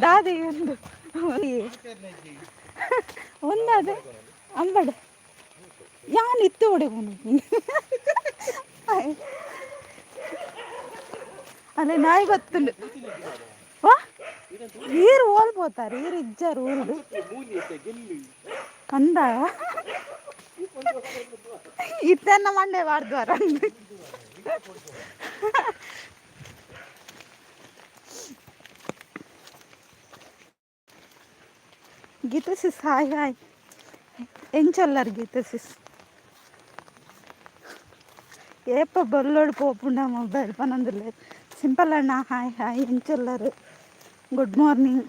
ದಾದಿ ಒಂದು ಒಂದಾದ ಅಂಬಡ ಯಾನ್ ಇತ್ತು ಒಡೆ. ಅಲ್ಲೇ ನಾಯಿ ಬತ್ತುಂಡು. ವಾ, ಈರು ಓಲ್ ಪೋತಾರೆ? ಈರು ಇಜ್ಜಾರು ಊರುಡು ಅಂದ. ಇತ್ತೆನ್ನ ಮಂಡೆ ಬಾರ್ದ್ವಾರ. Geetha sis, hi hi. ಎಂಚೊಲ್ಲರ್ ಗೀತಾ ಸಿಸ್? ಏಪ ಬಲ್ಲೋಡು ಪೋಪುಂಡ ಮೊಬೈಲ್ ಪನೊಂದುಲ್ಲೆರ್. ಸಿಂಪಲ್ ಅಣ್ಣ, ಹಾಯ್ ಹಾಯ್. ಎಂಚೊಲ್ಲರ್? Good morning.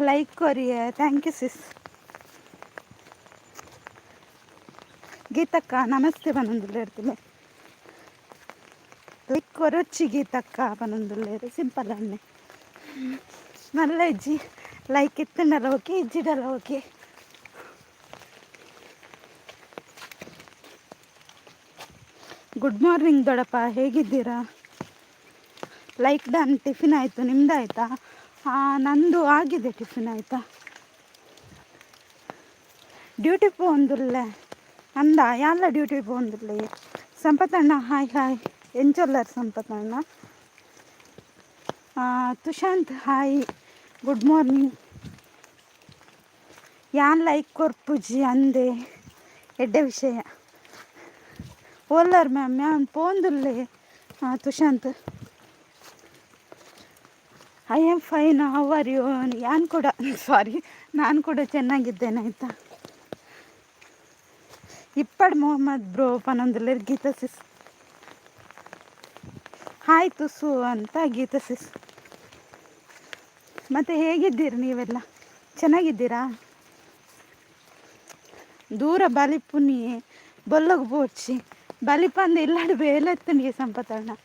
Like ಕೊರಿಯೆ, thank you sis. ಗೀತಕ್ಕ ನಮಸ್ತೆ ಪನೊಂದುಲ್ಲೆರ್. ಲೈಕ್ ಕೊರೊಚ್ಚಿ ಗೀತಕ್ಕ ಪನೊಂದುಲ್ಲೆರ್. ಸಿಂಪಲ್ ಅಣ್ಣೆ, ಮಲ್ಲ ಇಜ್ಜಿ. ಲೈಕ್ ಇತ್ತುಂಡಲ ಓಕೆ, ಇಜ್ಜಿಡಲ ಓಕೆ. ಗುಡ್ ಮಾರ್ನಿಂಗ್ ದೊಡಪ್ಪ, ಹೇಗಿದ್ದೀರಾ? Like done. ಟಿಫಿನ್ ಆಯಿತು, ನಿಮ್ದು ಆಯಿತಾ? ನಂದು ಆಗಿದೆ ಟಿಫಿನ್, ಆಯಿತಾ? ಡ್ಯೂಟಿ ಪೋಂದುಲ್ಲೆ ಅಂದ ಯಾಲ್ಲ? ಡ್ಯೂಟಿ ಪೋಂದುಲ್ಲೆ. ಸಂಪತ್ತಣ್ಣ, ಹಾಯ್ ಹಾಯ್. ಎಂಚೊಲ್ಲರ್ ಸಂಪತ್ತಣ್ಣ? Tushant, hi, good morning. ಯಾನ್ ಲೈಕ್ ಕೊರ್ಪುಜಿ ಅಂದೆ, ಎಡ್ಡೆ ವಿಷಯ. ಓಲ್ಲರ್ ಮ್ಯಾಮ್? ಯಾನ್ ಪೋಂದುಲ್ಲೆ ತುಶಾಂತ್. I am fine, how are you? ಯಾನ್ ಕೂಡ, ಸಾರಿ, ನಾನು ಕೂಡ ಚೆನ್ನಾಗಿದ್ದೇನೆ, ಆಯಿತಾ? ಇಪ್ಪಡ್ Mohammed bro ಪನೊಂದುಲ್ಲೆರ್ Geetha sis. Hi ತುಸು ಅಂತ ಗೀತಾ ಸಿಸ್. ಮತ್ತು ಹೇಗಿದ್ದೀರಿ ನೀವೆಲ್ಲ? ಚೆನ್ನಾಗಿದ್ದೀರಾ? ದೂರ ಬಲಿಪುನಿ, ಬೊಲ್ಲಗ್ ಪೋಡ್ಚಿ. ಬಲಿಪಂದು ಇಲ್ಲಡ್ ಬೇಲೆ ಎತ್ತುಂಡು ಸಂಪತ್ತಣ್ಣ.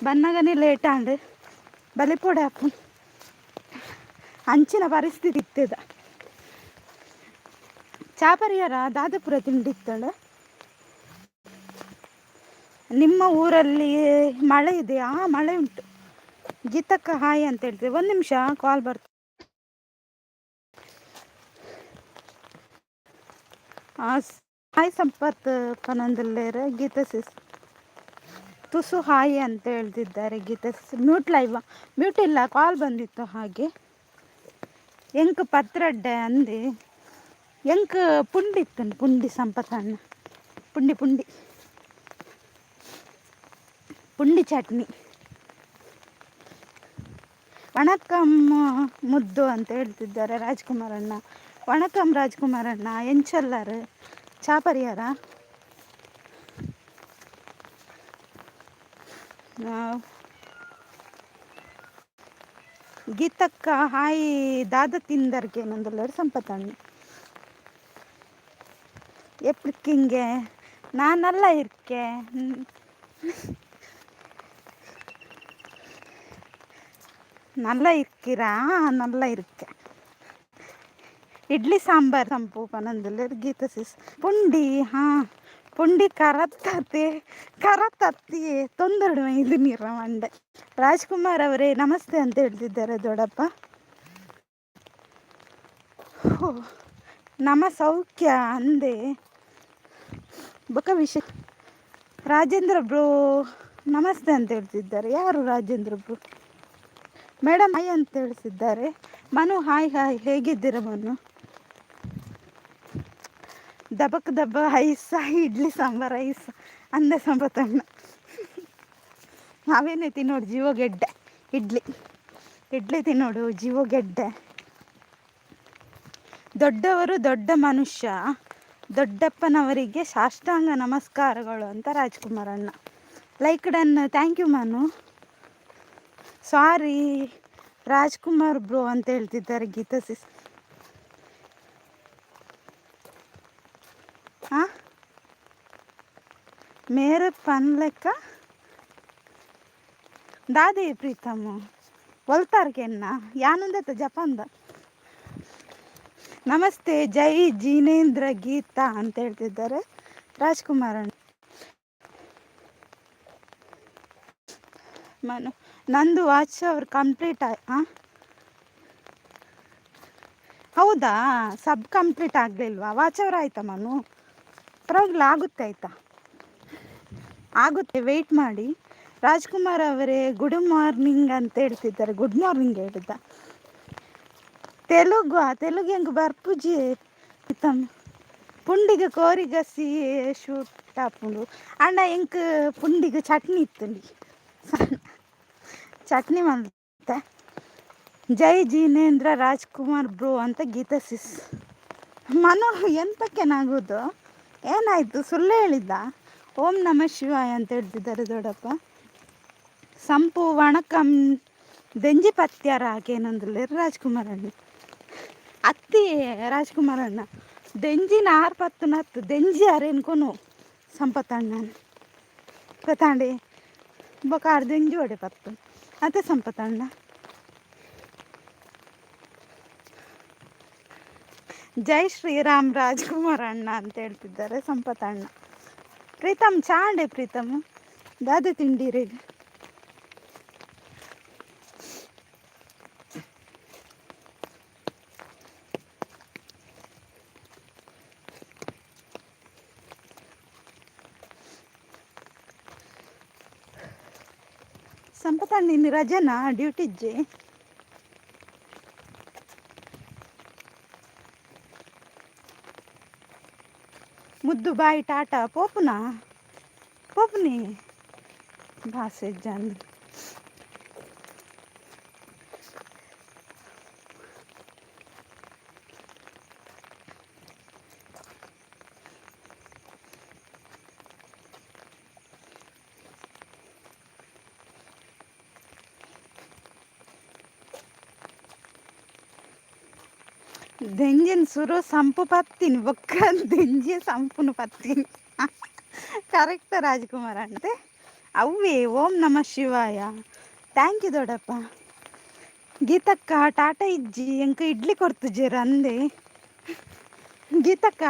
ಬನ್ನಗನೇ ಲೇಟ್ ಆಂಡ್. ಬಲಿಪೊಡೆ ಅಪ್ಪು ಅಂಚಿನ ಪರಿಸ್ಥಿತಿ ಇತ್ತದ. ಚಾಪರಿಯರ ದಾದಪುರ ತಿಂಡಿ ಇತ್ತಂಡು. ನಿಮ್ಮ ಊರಲ್ಲಿ ಮಳೆ ಇದೆಯಾ? ಮಳೆ ಉಂಟು. ಗೀತಕ್ಕ ಹಾಯ್ ಅಂತ ಹೇಳ್ತೀವಿ. ಒಂದು ನಿಮಿಷ, ಕಾಲ್ ಬರ್ತ. ಹಾಯ್ ಸಂಪತ್ ಪನೊಂದುಲ್ಲೆರ್ ಗೀತಾ ಸಿಸ್. ತುಸು ಹಾಯ್ ಅಂತ ಹೇಳ್ತಿದ್ದಾರೆ Geetha sis. Mute live? Mute ಇಲ್ಲ, ಕಾಲ್ ಬಂದಿತ್ತು ಹಾಗೆ. ಎಂಕ್ ಪತ್ರಡ್ಡೆ ಅಂದೆ. ಎಂಕ್ ಪುಂಡಿ ಇತ್ತು, ಪುಂಡಿ ಸಂಪತ್ತಣ್ಣ. ಪುಂಡಿ ಪುಂಡಿ ಪುಂಡಿ ಚಟ್ನಿ. ವಣಕ್ಕಂ ಮುದ್ದು ಅಂತ ಹೇಳ್ತಿದ್ದಾರೆ ರಾಜ್ಕುಮಾರ್ ಅಣ್ಣ. ವಣಕ್ಕಂ ರಾಜ್ಕುಮಾರ್ ಅಣ್ಣ. ಎಂಚೊಲ್ಲರ್? ಚಾಪರಿಯಾರ? ಗೀತಕ್ಕ ಹಾಯ್. ದಾದ ತಿಂದರ್ಗೆ ನಂದುಲ್ಲೆರ್ ಸಂಪತ್ತಣ್ಣ. ಎಪ್ಪಿಕ್ಕಿಂಗೆ? ನಾನಲ್ಲ ಇರ್ಕೆ. நல்லா இருக்கிறா? நல்லா இருக்கேன். ಇಡ್ಲಿ ಸಾಂಬಾರ್ ಸಂಪು ಪನೊಂದುಲ್ಲೆರ್ ಗೀತಾ ಸಿಸ್. ಪುಂಡಿ, ಹಾಂ, ಪುಂಡಿ ಕರತ್ತತೆ ಕರತತ್ತಿ ತೊಂದರೆ ಇದು ನೀರ ಮಂಡೆ. ರಾಜ್ಕುಮಾರ್ ಅವರೇ ನಮಸ್ತೆ ಅಂತ ಹೇಳ್ತಿದ್ದಾರೆ ದೊಡ್ಡಪ್ಪ. ಹೋ, ನಮ ಸೌಖ್ಯ ಅಂದೆ. ಬೊಕ ವಿಷಯ. ರಾಜೇಂದ್ರ ಬ್ರೋ ನಮಸ್ತೆ ಅಂತ ಹೇಳ್ತಿದ್ದಾರೆ. ಯಾರು ರಾಜೇಂದ್ರ ಬ್ರೋ? ಮೇಡಮ್ ಹಾಯ್ ಅಂತ ತಿಳಿಸಿದ್ದಾರೆ ಮನು, ಹಾಯ್ ಹಾಯ್. ಹೇಗಿದ್ದೀರಾ ಮನು? ದಬಕ್ ದಬ್ಬ ಐಸ ಇಡ್ಲಿ ಸಾಂಬಾರು ಐಸ್ ಅಂದೆ ಸಂಪತ್ತಣ್ಣ. ನಾವೇನೇ ತಿನ್ನೋಡು ಜೀವಗೆಡ್ಡೆ. ಇಡ್ಲಿ ಇಡ್ಲಿ ತಿನ್ನೋಡು ಜೀವಗೆಡ್ಡೆ. ದೊಡ್ಡವರು ದೊಡ್ಡ ಮನುಷ್ಯ, ದೊಡ್ಡಪ್ಪನವರಿಗೆ ಸಾಷ್ಟಾಂಗ ನಮಸ್ಕಾರಗಳು ಅಂತ ರಾಜ್ಕುಮಾರ್ ಅಣ್ಣ. Like done, thank you Manu. Sorry Rajkumar bro ಅಂತ ಹೇಳ್ತಿದ್ದಾರೆ ಗೀತಾ ಸಿಸ್. ಹಾಂ, ಮೇರೆ ಪನ್ಲೆಕ್ಕ ದಾದಿ ಪ್ರೀತಮ್ಮ ಒಲ್ತಾರ್ಕೆನ್ನ ಯಾನಂದತ್ತ ಜಪಾನ್ದ. ನಮಸ್ತೆ, ಜೈ ಜಿನೇಂದ್ರ ಗೀತಾ ಅಂತ ಹೇಳ್ತಿದ್ದಾರೆ ರಾಜ್ಕುಮಾರ್ ಅಣ್ಣ. ಮನು, ನಂದು ವಾಚ್ ಅವ್ರು ಕಂಪ್ಲೀಟ್ ಆಯ್. ಹಾಂ, ಹೌದಾ? ಸಬ್ ಕಂಪ್ಲೀಟ್ ಆಗಲಿಲ್ವಾ? ವಾಚ್ ಅವರ್ ಆಯ್ತಾ ಮನು? ಪರವಾಗಿಲ್ಲ, ಆಗುತ್ತೆ ಆಯಿತಾ, ಆಗುತ್ತೆ, ವೆಯ್ಟ್ ಮಾಡಿ. ರಾಜ್ಕುಮಾರ್ ಅವರೇ ಗುಡ್ ಮಾರ್ನಿಂಗ್ ಅಂತ ಹೇಳ್ತಿದ್ದಾರೆ. ಗುಡ್ ಮಾರ್ನಿಂಗ್ ಹೇಳಿದ್ದ. ತೆಲುಗು ತೆಲುಗು ಹೆಂಗೆ ಬರ್ಪುಜಿ ತಮ್ಮ. ಪುಂಡಿಗೆ ಕೋರಿಗಸಿ ಶೂಟ್ ಆಪುಂಡು ಅಣ್ಣ. ಎಂಕ್ ಪುಂಡಿಗೆ ಚಟ್ನಿ ಇತ್ತುಂಡಿ, ಚಟ್ನಿ ಮಲ್ತೆ. ಜೈ ಜಿನೇಂದ್ರ ರಾಜ್ಕುಮಾರ್ ಬ್ರೋ ಅಂತ ಗೀತಾ ಸಿಸ್. ಮನು, ಎಂತಕ್ಕೇನಾಗೋದು? ಏನಾಯಿತು? ಸುಳ್ಳು ಹೇಳಿದ್ದ. ಓಂ ನಮಃ ಶಿವಾಯ ಅಂತ ಹೇಳ್ತಿದ್ದಾರೆ ದೊಡ್ಡಪ್ಪ. ಸಂಪು ವಣಕಂ ದೆಂಜಿ ಪತ್ಯಾರ ಹಾಕೇನಂದ್ರೆ ರಾಜ್ಕುಮಾರ್ ಅಣ್ಣ. ಅತ್ತಿ ರಾಜ್ಕುಮಾರ್ ಅಣ್ಣ, ದೆಂಜಿನ ಆರು ಪತ್ತು ನತ್ತು ದೆಂಜಿ ಅರೇನ್ಕೊನು ಸಂಪತ್ತಣ್ಣ ಗೊತ್ತಾಂಡಿ. ಬೊಕ ಆರು ದೆಂಜಿ ಒಡೆ ಪತ್ತು ಅತ್ತೆ ಸಂಪತ್ತಣ್ಣ. ಜೈ ಶ್ರೀರಾಮ್ ರಾಜ್ಕುಮಾರ್ ಅಣ್ಣ ಅಂತ ಹೇಳ್ತಿದ್ದಾರೆ ಸಂಪತ್ತಣ್ಣ. ಪ್ರೀತಮ್ ಚಾಂಡೆ, ಪ್ರೀತಮ್ ದಾದೆ ತಿಂಡಿರಿ? ಸಂಪತ್ತಣ್ಣ, ಇನ್ನು ರಜನಾ, ಡ್ಯೂಟಿ ಇಜ್ಜಿ? ಮುದ್ದು ಬಾಯ್, ಟಾಟಾ. ಪೋಪುನಾ? ಪೋಪುನಿ ಭಾಷೆ ಜಂದ್. ದೆಂಜಿನ ಸುರು ಸಂಪು ಪತ್ತೀನಿ, ಬೊಕ್ಕ ದೆಂಜಿ ಸಂಪುನು ಪತ್ತೀನಿ. ಕರೆಕ್ಟ್ ರಾಜ್ಕುಮಾರ್ ಅಣ್ಣ. ಅವ್ವೇ ಓಂ ನಮಃ ಶಿವಾಯ. Thank you ದೊಡ್ಡಪ್ಪ. ಗೀತಕ್ಕ ಟಾಟಾ ಇಜ್ಜಿ, ಎಂಕ ಇಡ್ಲಿ ಕೊಡ್ತುಜೇರು ಅಂದೆ. ಗೀತಕ್ಕ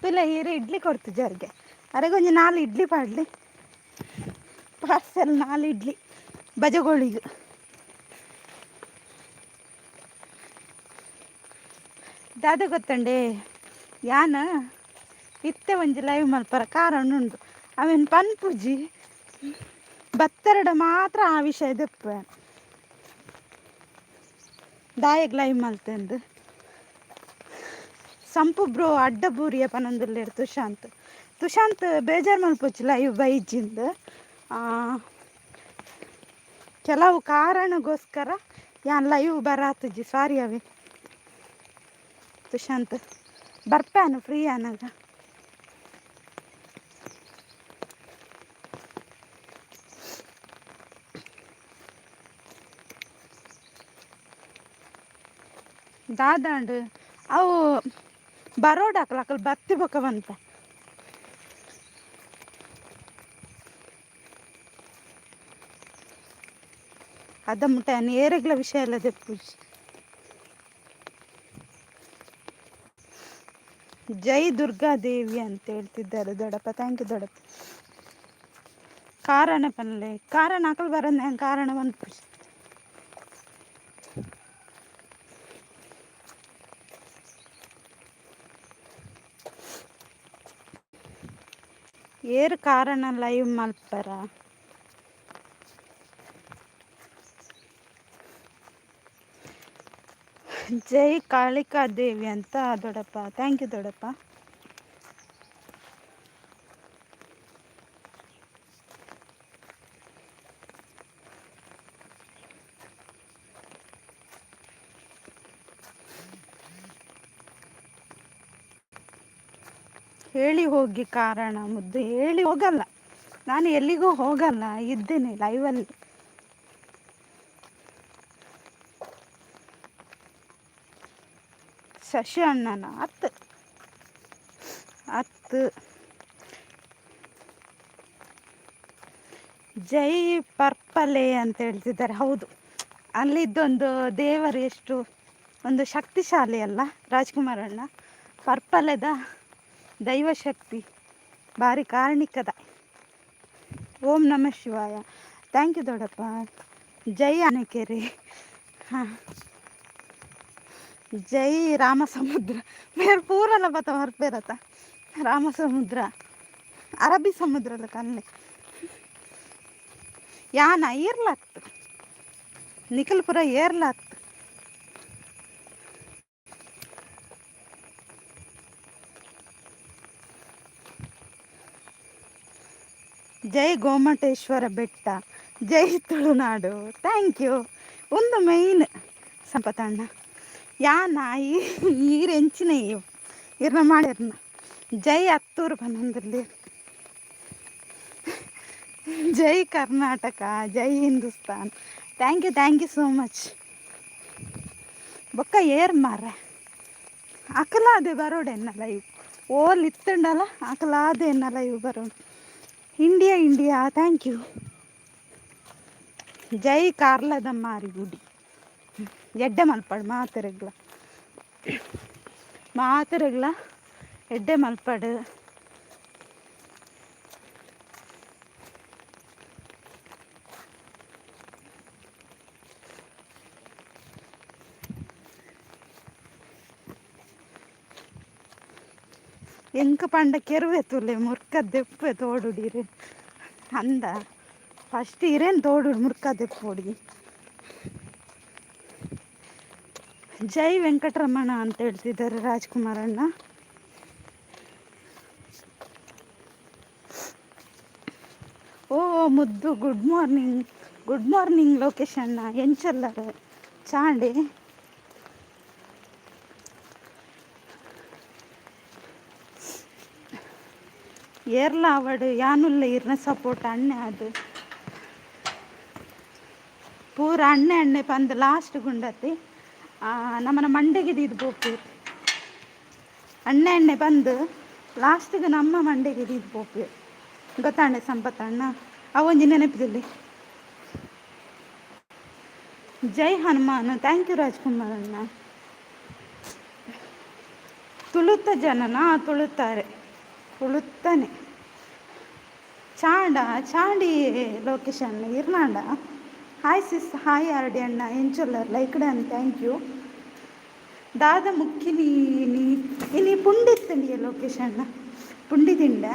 ತುಲೆ ಹೀರೆ ಇಡ್ಲಿ ಕೊಡ್ತುಜಾರ್ಗೆ. ಅರೆ ಕೊಂಚ ನಾಲು ಇಡ್ಲಿ ಪಾಡ್ಲಿ, ಪಾರ್ಸೆಲ್ ನಾಲು ಇಡ್ಲಿ ಬಜಗೋಳಿಗೆ. ದಾದ ಗೊತ್ತಂಡೆ, ಯಾನ ಇತ್ತೆ ಒಂಜಿ ಲೈವ್ ಮಲ್ಪರ ಕಾರಣ ಉಂಡು. ಅವೇನು ಪನ್ಪುಜಿ, ಬತ್ತೆರಡ ಮಾತ್ರ ಆ ವಿಷಯ ದೆಪ್ಪ. ದಾಯಗ್ ಲೈವ್ ಮಲ್ತೆಂದು. ಸಂಪು ಬ್ರೋ ಅಡ್ಡ ಬೂರಿಯ ಪನೊಂದುಲ್ಲೆರ್ ತುಶಾಂತ್. ತುಶಾಂತ್, ಬೇಜಾರು ಮಲ್ಪೊಚ್ಚಿ ಲೈವ್ ಬೈಜಿಂದು. ಕೆಲವು ಕಾರಣಗೋಸ್ಕರ ಯಾನ್ ಲೈವ್ ಬರಾತುಜಿ, ಸಾರಿ ಅವೆ ತುಶಾಂತ್. ಬರ್ಪ್ಯಾನು ಫ್ರೀ ಆನಾಗ. ದಾದಾಂಡ್ ಅವು ಬರೋಡಾಕಲ ಅಕಲ್ ಬತ್ತಿ ಬೊಕ ಬಂತ. ಅದ ಮುಟ್ಟ ಏರೆಗ್ಲ ವಿಷಯ ಎಲ್ಲ ದೆಪ್ಪುಜಿ. ಜೈ ದುರ್ಗಾದೇವಿ ಅಂತ ಹೇಳ್ತಿದ್ದಾರೆ ದೊಡ್ಡಪ್ಪ. Thank you ದೊಡ್ಡಪ್ಪ. ಕಾರಣ ಪನ್ಲೆ, ಕಾರಣ ಅಕಲ್ ಬರಂದೆ ಕಾರಣ ಪನ್ಪುಜಿ. ಏರ್ ಕಾರಣ ಲೈವ್ ಮಲ್ಪರ? ಜೈ ಕಾಳಿಕಾ ದೇವಿ ಅಂತ ದೊಡ್ಡಪ್ಪ. Thank you ದೊಡ್ಡಪ್ಪ. ಹೇಳಿ ಹೋಗಿ ಕಾರಣ ಮುದ್ದು. ಹೇಳಿ ಹೋಗಲ್ಲ ನಾನು, ಎಲ್ಲಿಗೂ ಹೋಗಲ್ಲ, ಇದ್ದೇನೆ ಲೈವಲ್ಲಿ. ಶಶಿ ಅಣ್ಣನ ಹತ್ತು ಹತ್ತು. ಜೈ ಪರ್ಪಲೆ ಅಂತ ಹೇಳ್ತಿದ್ದಾರೆ. ಹೌದು, ಅಲ್ಲಿದ್ದೊಂದು ದೇವರು ಎಷ್ಟು ಒಂದು ಶಕ್ತಿಶಾಲಿ ಅಲ್ಲ ರಾಜ್ಕುಮಾರ್ ಅಣ್ಣ? ಪರ್ಪಲೆದ ದೈವಶಕ್ತಿ ಭಾರಿ ಕಾರಣಿಕದ. ಓಂ ನಮಃ ಶಿವಾಯ. Thank you ದೊಡ್ಡಪ್ಪ. ಜೈ ಆನೆಕೆರೆ. ಹಾಂ. ಜೈ ರಾಮ ಸಮುದ್ರ. ಬೇರೆ ಪೂರಲ ಬತ್ತ ಮರ್ಪೇರತ. ರಾಮ ಸಮುದ್ರ, ಅರಬ್ಬಿ ಸಮುದ್ರದ ಕಲ್ಲೆ ಯಾನ ಏರ್ಲಾಗ್ತು, ನಿಖಲ್ಪುರ ಏರ್ಲಾಗ್ತು. ಜೈ ಗೋಮಟೇಶ್ವರ ಬೆಟ್ಟ, ಜೈ ತುಳುನಾಡು. Thank you. ಒಂದು ಮೈನ್ ಸಂಪತಣ್ಣ ಯಾನ ಈರ್ ಎಂಚಿನ ಇರ್ನ ಮಾಡಿರ್ನ. ಜೈ ಅತ್ತೂರು ಬನ್ನಂದಿರ್ಲಿ. ಜೈ ಕರ್ನಾಟಕ, ಜೈ Hindustan. Thank you, thank you so much. ಬೊಕ್ಕ ಏರ್ ಮಾರ ಅಕಲಾದೆ ಬರೋಡೆ ಎನ್ನ ಲೈವ್ ಓಲ್ ಇತ್ತುಂಡಲ್ಲ, ಅಕಲಾದೆ ಎನ್ನ ಲೈವ್ ಬರೋಡು. India India, thank you. ಜೈ ಕಾರ್ಲದ ಮಾರಿ ಗುಡಿ. ಎಡ್ಡೆ ಮಲ್ಪಡು ಮಾತೆರೆಗ್ಲ, ಮಾತೆರೆಗ್ಲ ಎಡ್ಡೆ ಮಲ್ಪಡು. ಎಂಕ್ ಪಂಡ ಕೆರುವೆ ತುಲೆ ಮುರ್ಕ ದೆಪ್ಪೆ ತೋಡುಡಿರೆ ಅಂದ. ಫಸ್ಟ್ ಇರೇನು ತೋಡು ಮುರ್ಕ ದೆಪ್ಪೊಡಿ. ಜೈ ವೆಂಕಟರಮಣ ಅಂತ ಹೇಳ್ತಿದ್ದಾರೆ ರಾಜ್ಕುಮಾರ್ ಅಣ್ಣ. ಓ ಮುದ್ದು, good morning, good morning Lokesh ಅಣ್ಣ. ಎಂಚಲ್ಲರು ಚಾಂಡಿ ಏರ್ಲ ಅವಡು ಯಾನುಲ್ಲ ಇರ್ನ ಸಪೋರ್ಟ್ ಅಣ್ಣೆ. ಅದು ಪೂರ ಅಣ್ಣೆ ಅಣ್ಣೆ ಪಂದ್ ಲಾಸ್ಟ್ ಗುಂಡತಿ ನಮ್ಮನ ಮಂಡೆಗೆ ಇದು ಪೋಪು. ಅಣ್ಣೆ ಅಣ್ಣೆ ಬಂದು ಲಾಸ್ಟಿಗೆ ನಮ್ಮ ಮಂಡೆಗೆ ಇದು ಪೋಪು ಗೊತ್ತಾಂಡೆ ಸಂಪತ್ತಣ್ಣ, ಅವೊಂಜಿ ನೆನಪಿದಲ್ಲಿ. ಜೈ ಹನುಮಾನ್. Thank you Rajkumar ಅಣ್ಣ. ತುಳುತ್ತ ಜನನ ತುಳುತ್ತಾರೆ, ತುಳುತ್ತಾನೆ. ಚಾಂಡ ಚಾಂಡಿ ಲೋಕೇಶ್ ಅಣ್ಣ ಇರ್ನಾಂಡ. ಹಾಯ್ ಸಿಸ್, ಹಾಯ್ ಆರ್ಡಿ ಅಣ್ಣ. ಎಂಚೊಲ್ಲರ್? Like done, thank you. ದಾದ ಮುಕ್ಕಿನಿ ಇನಿ ಪುಂಡಿತ್ತಂಡಿಯ ಲೋಕೇಶ್ ಅಣ್ಣ, ಪುಂಡಿ ತಿಂಡ.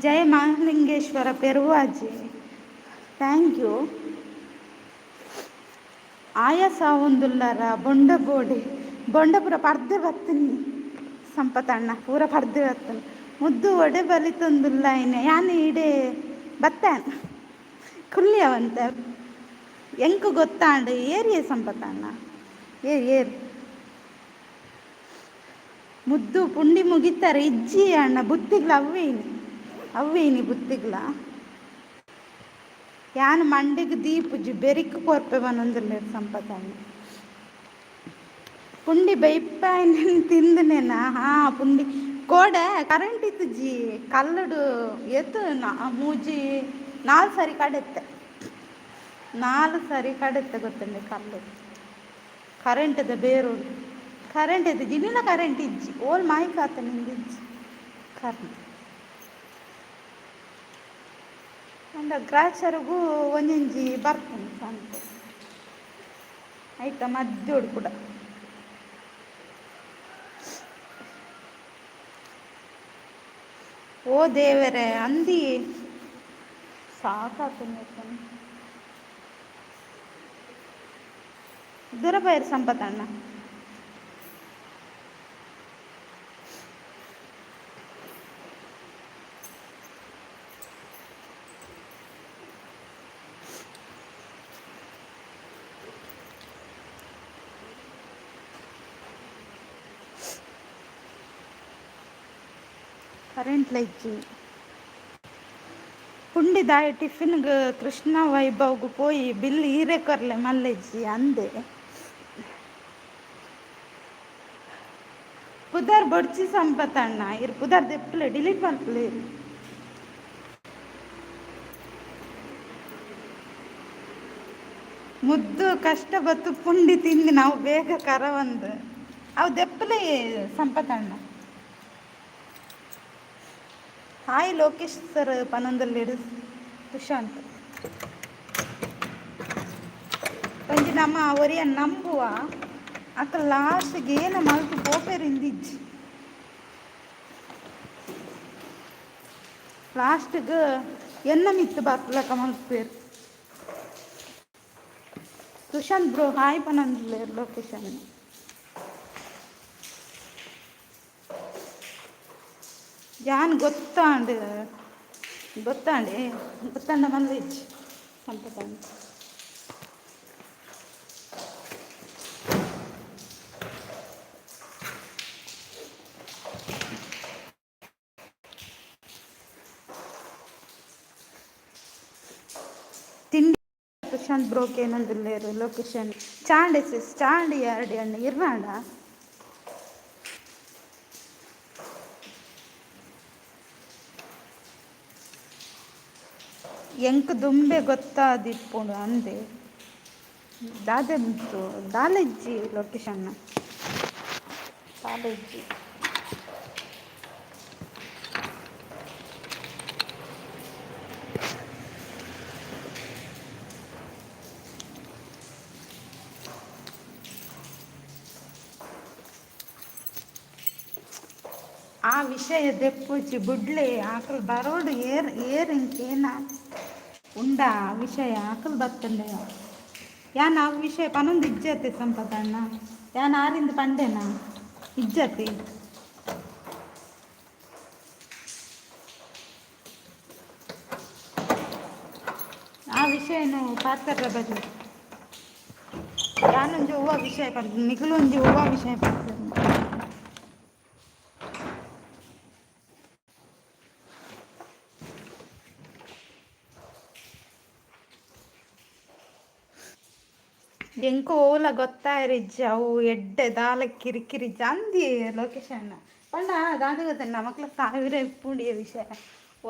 ಜಯ ಮಹಾಲಿಂಗೇಶ್ವರ ಪೆರುವಾಜಿ, thank you. ಆಯಾಸ ಒಂದುಲ್ಲರ ಬೊಂಡ ಬೋಡಿ ಬೊಂಡಪುರ ಪರ್ದೆ ಬತ್ತಿನಿ ಸಂಪತಣ್ಣ, ಪೂರ ಪರ್ದೆ ಬತ್ತನಿ. ಮುದ್ದು ಒಡೆ ಬಲಿತೊಂದುಲ್ಲ ಇನ್ನು ಯಾನ್ ಇಡೆ ಬತ್ತಾನ್ ಕುಲ್ಲಿಯವಂತ ಎಂಕ್ ಗೊತ್ತಾಂಡ್. ಏರಿಯೇ ಸಂಪತಣ್ಣ, ಏರ್ ಏರ್. ಮುದ್ದು ಪುಂಡಿ ಮುಗಿತಾರೆ ಇಜ್ಜಿ ಅಣ್ಣ. ಬುತ್ತಿಗ್ಲ ಅವ್ವೇನಿ ಅವ್ವೇನಿ ಬುತ್ತಿಗ್ಲ. ಯಾನ್ ಮಂಡೆಗ್ ದೀಪುಜಿ ಬೆರಿಕ್ ಕೊರ್ಪೆ ಬನೊಂದುಲ್ಲೆರ್ ಸಂಪತಣ್ಣ. ಪುಂಡಿ ಬೈಪಾಯಿನ ತಿಂದನೇನಾ? ಹಾ, ಪುಂಡಿ ಕೋಡೆ ಕರೆಂಟ್ ಇತ್ತುಜಿ. ಕಲ್ಲುಡು ಏತ್ ಮೂಜಿ ನಾಲ್ ಸರಿ ಕಡೆತ್ತೆ, ನಾಲ್ ಸರಿ ಕಡೆತ್ತೆ ಗೊತ್ತುಂಡೆ. ಕಲ್ಲು ಕರೆಂಟ್ದ ಬೇರೋಡು ಕರೆಂಟ್ ಇತ್ತುಜಿ. ಇನ್ನಿನ ಕರೆಂಟ್ ಇಜ್ಜಿ. ಓಲ್ ಮಾಯ್ಕಾತ ನಿಂದು ಇಜ್ಜಿ ಕರೆಂಟ್. ಅಂಡ ಗ್ರಾಚರಿಗೂ ಒಂಜೊಂಜಿ ಬರ್ಪುಂಡು ಸಂತೆ ಆಯ್ತಾ ಮದ್ದೋಡು ಕೂಡ. ಓ ದೇವರೇ, ಅಂದಿ ಸಾಕಾತು. ದೂರ ಸಂಪತಣ್ಣ. ಕರೆಂಟ್ ಲೈಜ್ಜಿ. ಪುಂಡಿ ದಾಯ ಟಿಫಿನ್ಗ್ ಕೃಷ್ಣ ವೈಭವ್ಗ್ ಪೋಯಿ ಬಿಲ್ ಈರೆ ಕೊರ್ಲೆ ಮಲ್ಲೆಜ್ಜಿ ಅಂದೆ. ಪುದರ್ ಬೊಡ್ಚಿ ಸಂಪತಣ್ಣ, ಇರ್ ಪುದರ್ ದೆಪ್ಪಲೆ, ಡಿಲೀಟ್ ಮಲ್ಪುಲೆ. ಮುದ್ದು ಕಷ್ಟ ಬತ್ತು ಪುಂಡಿ ತಿಂದು ನಾವು ಬೇಗ ಕರವಂದು ಅವು ದೆಪ್ಪಲೆ ಸಂಪತಣ್ಣ. ಹಾಯ್ ಲೋಕೇಶ್ ಸರ್ ಪನೊಂದುಲ್ಲೆರ್ ಸುಶಾಂತ್. ಒಂಜಿ ನಮ್ಮ ಒರಿಯ ನಂಬುವ ಅಕ್ಕ ಲಾಸ್ಟ್ಗೆ ಏನ ಮಲ್ತು ಪೋಪೆರಿಂದಿಜ್ಜಿ. ಲಾಸ್ಟ್ಗೆ ಎನ್ನ ಮಿತ್ತು ಬತ್ಲಕ ಮಲ್ಪೇರು. ಸುಶಾಂತ್ ಬ್ರೋ ಹಾಯ್ ಪನಂದ್ಲೇರ್ ಲೊಕೇಶನ್. ಯಾನ್ ಗೊತ್ತಾಂಡ್ ಗೊತ್ತಾಂಡೆ, ಗೊತ್ತಾಂಡ ಮಲ್ಲೇಜ್ ಸಂಪತಾಂಡ್. ತಿಂಡಿ ಸುಶಾಂತ್ ಬ್ರೋಕ್ ಏನಂದಿಲ್ಲೇರು ಲೊಕೇಶನ್. ಚಾಂಡಿ ಸಿಸ್ ಚಾಂಡಿ ಎರಡು ಎಣ್ಣೆ ಇರ್ನಾಂಡ. ಎಂಕ್ ದುಂಬೆ ಗೊತ್ತಾದಿಪ್ಪುಂಡು ಅಂದೆ ದಾದೆ ಮುತ್ತು ದಾಲೆಜ್ಜಿ ಲೊಕೇಶನ್ ದಾಲೆಜ್ಜಿ. ಆ ವಿಷಯ ದೆಪ್ಪುಜಿ ಬುಡ್ಲೆ, ಆಕಲ್ ಬರೋಡು ಏರ್ ಏರ್ ಇಂಕೇನ ಉಂಡ ಆ ವಿಷಯ ಆಕಲ್ ಬತ್ತಂಡೆ. ಯಾನ್ ಆ ವಿಷಯ ಪನೊಂದು ಇಜ್ಜತೆ ಸಂಪತಣ್ಣ, ಯಾನ್ ಆರಿಂದ ಪಂಡೆನಾ? ಇಜ್ಜತೆ. ಆ ವಿಷಯನು ಪಾತ್ರ ಬರಲಿ. ಯಾನೊಂಜಿ ಹೂವು ವಿಷಯ ಪನ್ಪುನು, ನಿಕುಲೊಂಜಿ ಹೂವು ವಿಷಯ ಪನ್ಪುನು. ಎಂಕ್ ಓಲ ಗೊತ್ತಾಯರಿಜ್ಜಿ, ಅವು ಎಡ್ಡೆ ದಾಲ ಕಿರಿಕಿರಿಜ್ಜಿ ಅಂದಿ ಲೊಕೇಶನ್ ಪಂಡ. ದಾದ ಗೊತ್ತ, ನಮಕ್ಲ ಸಾವಿರ ಇಪ್ಪುಂಡಿಯ ವಿಷಯ,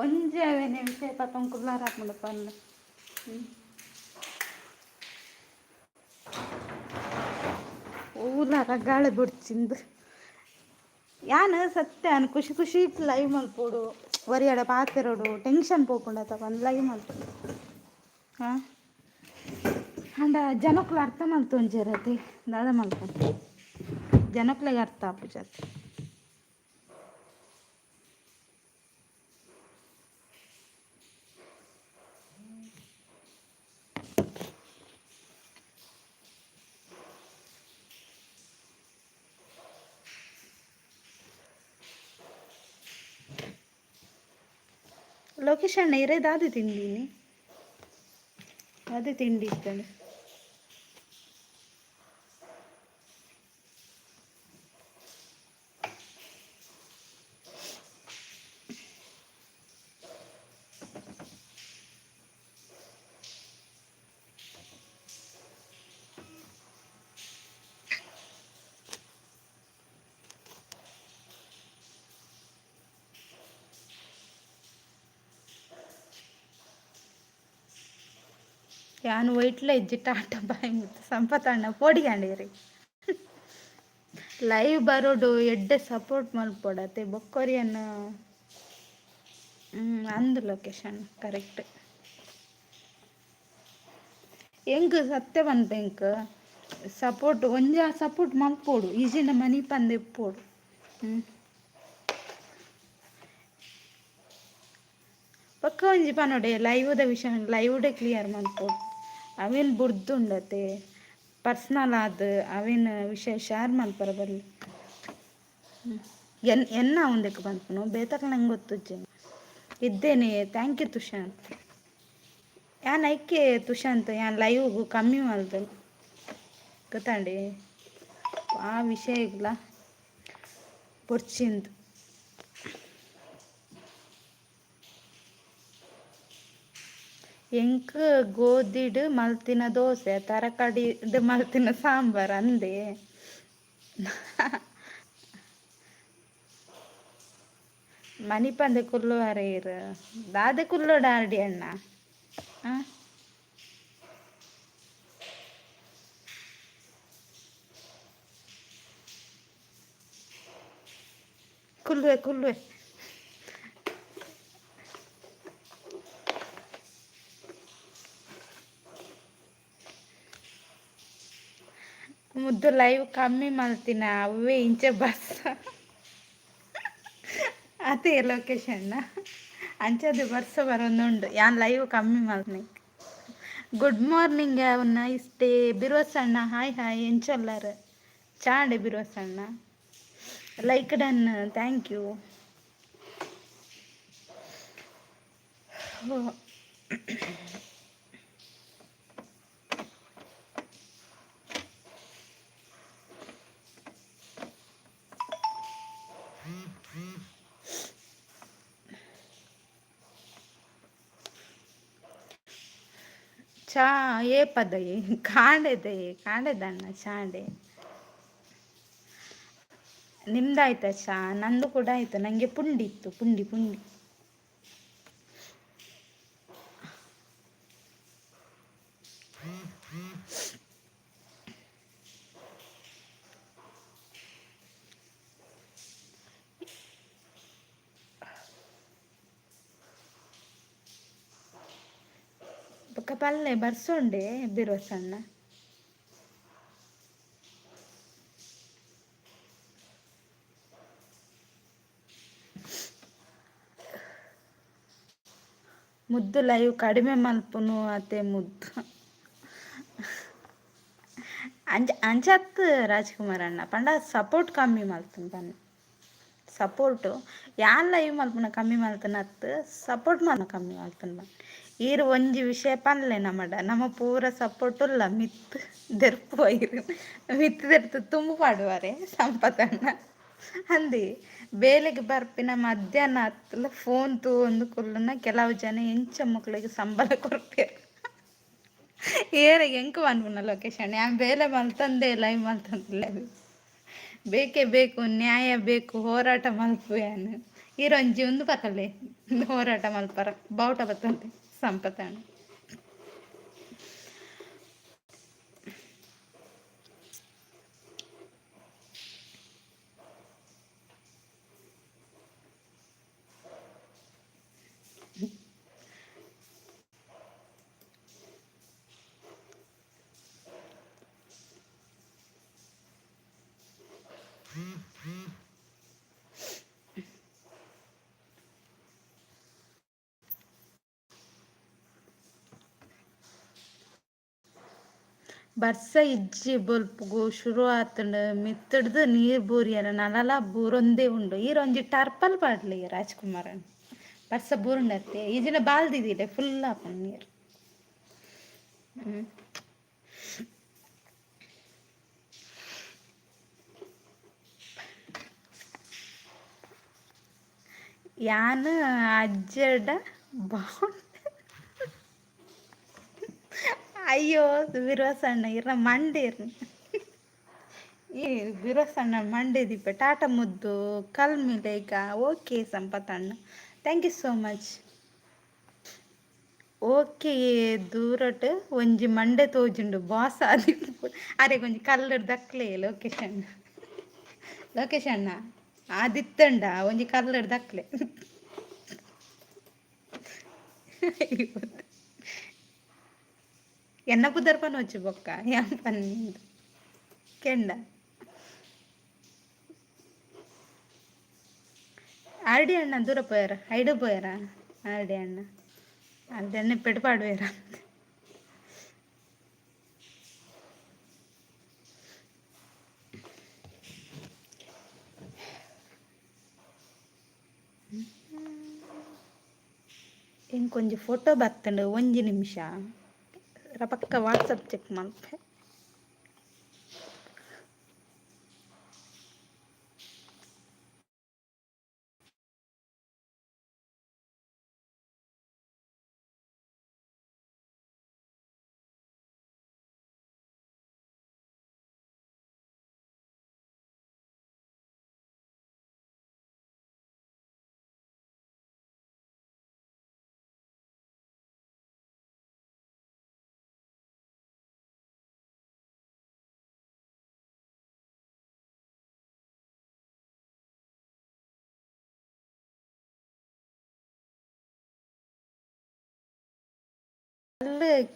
ಒಂಜಿ ಅವೇನೆ ವಿಷಯ ಪತ್ತೊಂದು ಕುಲ್ಲಾರ ಆಪುಂಡು ಪಂದ್. ಓಲ ರಗಾಳೆ ಬೊಡ್ಚಿಂದು. ಯಾನ್ ಸತ್ಯ ಯಾನ್ ಖುಷಿ ಖುಷಿ ಲೈವ್ ಮಲ್ಪೊಡು, ಒರಿಯಡ ಪಾತೆರೊಡು, ಟೆನ್ಷನ್ ಪೋಪುಂಡತ ಪಂದ್ ಲೈವ್ ಮಲ್ಪೊಡು. ಹಾಂ, ಆಂಡ ಜನಕ್ಲು ಅರ್ಥ ಮಲ್ತೊಂಜೆರತೆ, ದಾದ ಮಲ್ಪೊಡು, ಜನಕ್ಲೆಗ್ ಅರ್ಥ ಆಪುಜತೆ. ಲೋಕೇಶ್ ಅಣ್ಣ, ಇರೆ ದಾದೆ ತಿಂದೀನಿ? ಅದೇ ತಿಂಡಿ ಇತ್ತಂಡೆ. ಯಾನ್ ವೈಟ್ಲ ಇಜ್ಜಿ, ಟಾಟಾ ಬಾಯ್ ಮುತ್ತು ಸಂಪತಣ್ಣ. ಪೋಡಿಗಂಡೇರಿ ಲೈವ್ ಬರೋಡು, ಎಡ್ಡೆ ಸಪೋರ್ಟ್ ಮಲ್ಪೊಡತೆ ಬೊಕ್ಕೊರಿಯನ್. ಅಂದು ಲೊಕೇಶನ್ ಕರೆಕ್ಟ್. ಎಂಕ್ ಸತ್ಯ ಪನ್ಪ, ಎಂಕ್ ಸಪೋರ್ಟ್ ಒಂಜಿ ಸಪೋರ್ಟ್ ಮಲ್ಪೊಡು, ಇಜಿಂಡ ಮನಿಪಂದೆ ಇಪ್ಪೊಡು. ಬೊಕ್ಕ ಒಂಜಿ ಪನೊಡೆ, ಲೈವ್ದ ವಿಷಯ ಲೈವ್ಡೆ ಕ್ಲಿಯರ್ ಮಲ್ಪೊಡು. ಅವೇನ್ ಬುಡ್ದುಂಡತೆ, ಪರ್ಸ್ನಲ್ ಆದ್ ಅವೇನ್ ವಿಷಯ ಶೇರ್ ಮಲ್ಪರ ಬಲ್ಲಿ. ಎನ್ ಎನ್ನ ಉಂದೆಕ್ ಪನ್ಪುನು, ಬೇತಕ್ಲ ನಂಗೆ ಗೊತ್ತುಜ್ಜಿ. ಇದ್ದೇನೆ, thank you ತುಷಾಂತ್. ಯಾನ್ ಐಕೆ ತುಷಾಂತ್, ಯಾನ್ ಲೈವ್ ಕಮ್ಮಿ ಮಲ್ದನ್ ಗೊತ್ತಾಂಡಿ. ಆ ವಿಷಯಗ್ಲ ಬೊಡ್ಚಿಂದ್. ಎಂಕ್ ಗೋಧಿಡ್ ಮಲ್ತಿನ ದೋಸೆ, ತರಕಾರಿಡ್ ಮಲ್ತಿನ ಸಾಂಬಾರ್ ಅಂದೆ. ಮನಿಪಂದೆ ಕುಲ್ಲುವರೆ ಇರ್, ದಾದೆ ಕುಲ್ಲೋಡ ಆರ್ಡಿ ಅಣ್ಣ? ಆ ಕುಲ್ಲುವೆ ಕುಲ್ಲುವೆ. ಮುದ್ದು ಲೈವ್ ಕಮ್ಮಿ ಮಲ್ತಿನ ಅವೇ ಇಂಚ ಬಸ್ ಅದೇ ಲೊಕೇಶನ್ ಅಂಚದ ಬರ್ಸ ಬರೊಂದುಂಡು. ಯಾನ್ ಲೈವ್ ಕಮ್ಮಿ ಮಲ್ನಿ. Good morning, have nice day. ಬಿರ್ವಸಣ್ಣ hi hi, ಎಂಚೊಲ್ಲರ್? ಚಾಂಡೆ ಬಿರ್ವಸಣ್ಣ. Like done, thank you. ಚಾ ಏಪದಯೆ? ಕಾಂಡೆದಯೆ, ಕಾಂಡೆದಣ್ಣ ಚಾಂಡೆ. ನಿಮ್ದಾಯ್ತಾ ಚಾ? ನಂದು ಕೂಡ ಆಯ್ತು. ನನಗೆ ಪುಂಡಿ ಇತ್ತು, ಪುಂಡಿ ಪುಂಡಿ. ಬೊಕ್ಕ ಪಲ್ಲೆ ಬರ್ಸೊಂಡೆ ಬಿರೋಸಣ್ಣ. ಮುದ್ದು ಲೈವ್ ಕಡಿಮೆ ಮಲ್ಪುನು ಅತೆ ಮುದ್ದು. ಅಂಚ ಅಂಚತ್ ರಾಜ್ಕುಮಾರ್ ಅಣ್ಣ ಪಂಡ ಸಪೋರ್ಟ್ ಕಮ್ಮಿ ಮಲ್ತುನು ಪನ್ನೆ. ಸಪೋರ್ಟು ಯಾನ್ ಲೈವ್ ಮಲ್ಪುನ ಕಮ್ಮಿ ಮಲ್ತುನ ಅತ್, ಸಪೋರ್ಟ್ ಮಲ್ಪುನ ಕಮ್ಮಿ ಮಲ್ತುನು ಪನ್ನೆ. ಈರ್ ಒಂಜಿ ವಿಷಯ ಪನ್ಲೆ ನಮಡ, ನಮ ಪೂರ ಸಪೋರ್ಟ್ ಉಲ್ಲ ಮಿತ್ತ್ ದೆರ್ಪು ಐರ್ ಮಿತ್ತ್ ದೆರ್ತು ತುಂಬು ಪಾಡುವರೆ ಸಂಪತಣ್ಣ. ಅಂದಿ ಬೇಲೆಗ್ ಬರ್ಪಿನ ಮಧ್ಯಾಹ್ನ ಅತ್ತಲ ಫೋನ್ ತೂವೊಂದು ಕುಲ್ಲುನ ಕೆಲವು ಜನ ಎಂಚ ಮೊಕ್ಲೆಗ್ ಸಂಬಳ ಕೊರ್ಪೆರ್ ಏರೆಗ್ ಎಂಕ್ ಪನ್ಪುನ ಲೊಕೇಶನ್. ಯಾನ್ ಬೇಲೆ ಮಲ್ತಂದೆ ಲೈವ್ ಮಲ್ತಂದಿಲ್ಲ. ಬೇಕೇ ಬೇಕು, ನ್ಯಾಯ ಬೇಕು, ಹೋರಾಟ ಮಲ್ಪುವೆ. ಈರೊಂಜಿ ಉಂದು ಪತ್ತಲೆ ಹೋರಾಟ ಮಲ್ಪರ ಬಾವುಟ ಬತ್ತಂತೆ ಸಂಪತಣ್ಣ. ಬರ್ಸ ಇಜ್ಜಿ, ಬೊಲ್ಪುಗು ಶುರು ಆತುಂಡು. ಮಿತ್ತುಡ್ದು ನೀರು ಬೂರಿಯರ ನಲಲ ಬೂರೊಂದೇ ಉಂಡು. ಈರೊಂಜಿ ಟರ್ಪಲ್ ಪಾಡ್ಲಿ ರಾಜ್ಕುಮಾರನ್. ಬರ್ಸ ಬೂರುಂಡತ್ತೆ ಈಜಿನ ಬಾಲ್ದಿದಿಲೆ ಫುಲ್ ಆಪುಂಡು ನೀರು. ಯಾನ್ ಅಜ್ಜಡ ಬಾಂಡ್. ಅಯ್ಯೋ ಬಿರ್ವಸಣ್ಣ ಇರ್ನ ಮಂಡೇರ್ ಈ ಬಿರ್ವಸಣ್ಣ ಮಂಡೆ ದೀಪ. ಟಾಟಾ ಮುದ್ದು ಕಲ್ಮಿಲೇಗ. ಓಕೆ ಸಂಪತಣ್ಣ, thank you so much. Okay ದೂರಟ್ ಒಂಜಿ ಮಂಡೆ ತೋಜುಂಡು ಬಾಸ್ ಆದಿಪ್ಪು. ಅರೆ ಒಂಜಿ ಕಲ್ಲರ್ ದಕ್ಲೆ ಲೋಕೇಶ್ ಅಣ್ಣ, ಲೋಕೇಶ್ ಅಣ್ಣ ಆದಿತ್ತಂಡ ಒಂಜಿ ಕಲ್ಲರ್ ದಕ್ಲೆ. ಎನ್ನ ಪುದರ್ ಪನೊಚ್ಚು ಬೊಕ್ಕ ಯಾನ್ ಪನ್ನಿಂದು ಕೆಂಡ. ಆರ್ಡಿ ಅಣ್ಣ ದೂರ ಪೋಯಾರ, ಐಡು ಪೋಯಾರ ಆರ್ಡಿ ಅಣ್ಣ? ಆರ್ಡಿ ಅಣ್ಣ ಪೆಟ್ಟು ಪಾಡುವೆರ. ಎಂಕೊಂಜಿ ಫೋಟೋ ಬತ್ತಂಡು, ಒಂಜಿ ನಿಮಿಷ ರಪಕ್ಕ ವಾಟ್ಸಪ್ ಚೆಕ್ ಮಲ್ಪೆ.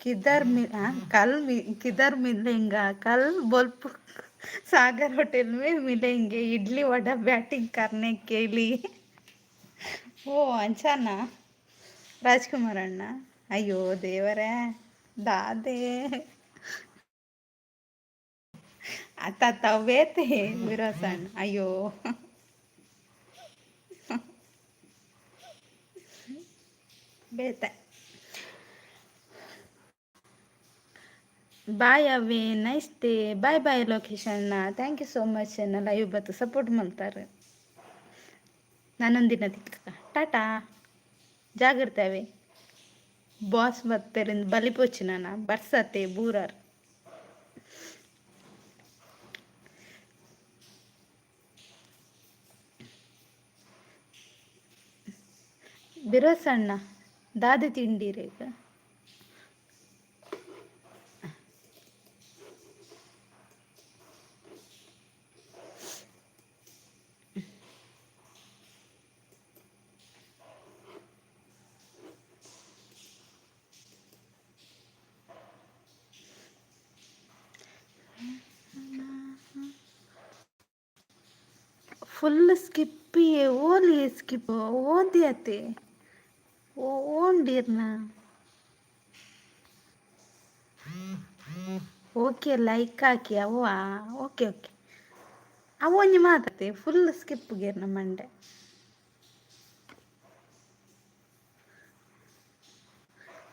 किधर मि कल किधर मिलेंगा? कल बोलपुर सागर होटल में मिलेंगे इडली वड़ा ब्याटिंग करने के लिए. ಓ ಅಂಚಾನ ರಾಜ್ಕುಮಾರ್ ಅಣ್ಣ? ಅಯ್ಯೋ ದೇವರೇ, ದಾದೆ ಅತ್ತ ತವ್ವೇತೆ ವಿರೋಸಣ್ಣ. ಅಯ್ಯೋ, ಬೇತೆ. ಬಾಯ್ ಅವೇ, nice day. Bye bye Lokesh ಅಣ್ಣ. Thank you so much ಅಣ್ಣ, ಲೈವ್ ಬತ್ತು ಸಪೋರ್ಟ್ ಮಾಡ್ತಾರೆ. ನಾನೊಂದಿನ ತಿಕ್ಕ. ಟಾಟಾ, ಜಾಗ್ರತೆ. ಬಾಸ್ ಬತ್ತೆರಿಂದ ಬಲಿಪೋಚಿ ನಾನು ಬರ್ಸತೆ ಬೂರಾರ್. ಬಿರೋಸಣ್ಣ, ದಾದೆ ತಿಂಡಿರೇಗ? ಫುಲ್ ಸ್ಕಿಪ್ಪಿ ಓಲಿ ಸ್ಕಿಪ್ ಓದಿಯತೆ ಓಂಡಿರ್ನ. ಓಕೆ, ಲೈಕ್ ಹಾಕಿ ಅವ್ವ. ಓಕೆ ಓಕೆ, ಅವು ಒಂಜಿ ಮಾತತೆ ಫುಲ್ ಸ್ಕಿಪ್ ಗೇರ್ನ ಮಂಡೆ.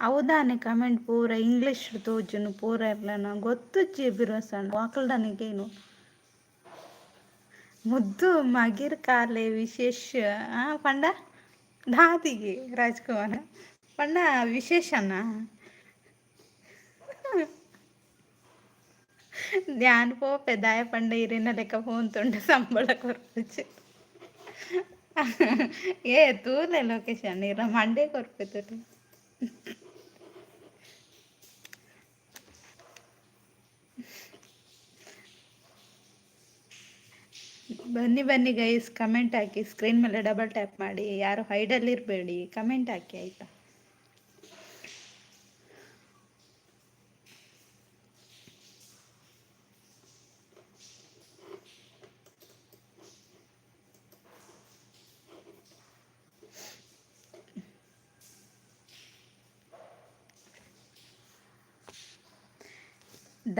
ಅವುದಾನೆ ಕಮೆಂಟ್ ಪೂರ ಇಂಗ್ಲೀಷ್ ತೋಜುನು ಪೂರ ಇರ್ಲನ ಗೊತ್ತುಜ್ಜಿ ಬಿರೋಸಣ್ಣ ವಾಕಲ್ಡನಿಗೇನು. ಮುದ್ದು ಮಗಿರ್ ಕಾಲೆ ವಿಶೇಷ ಪಂಡ ದಾದಿಗೆ ರಾಜ್ಕುಮಾರ ಪಂಡ ವಿಶೇಷನ? ಧ್ಯಾನ್ ಪೋಪೆ ದಾಯ ಪಂಡ ಇರಿನ ಲೆಕ್ಕ ಫೋನ್ ತುಂಡು ಸಂಬಳ ಕೊರ್ಪುಚಿ. ಏ ತೂಲೆ ಲೊಕೇಶನ್ ಇರ ಮಂಡೆ ಕೊರ್ಪೆ ತೂಲೆ. ಬನ್ನಿ ಬನ್ನಿ ಗೈಸ್, ಕಮೆಂಟ್ ಹಾಕಿ. ಸ್ಕ್ರೀನ್ ಮೇಲೆ ಡಬಲ್ ಟ್ಯಾಪ್ ಮಾಡಿ. ಯಾರು ಹೈಡಲ್ಲಿರಬೇಡಿ, ಕಮೆಂಟ್ ಹಾಕಿ ಆಯಿತಾ?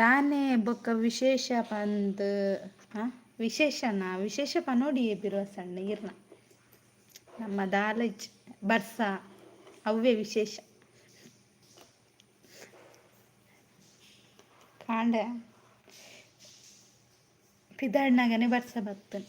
ದಾನೆ ಬೊಕ್ಕ ವಿಶೇಷ ಪಂದ್? ವಿಶೇಷನ? ವಿಶೇಷ ಪನೋಡಿ ಬಿರುವ ಸಣ್ಣ ಇರ್ನ. ನಮ್ಮ ದಾಲಜ್ ಬರ್ಸ ಅವ್ವೇ ವಿಶೇಷ. ಕಾಂಡ ಪಿದಾಡ್ನಾಗನೆ ಬರ್ಸ ಬರ್ತನೆ.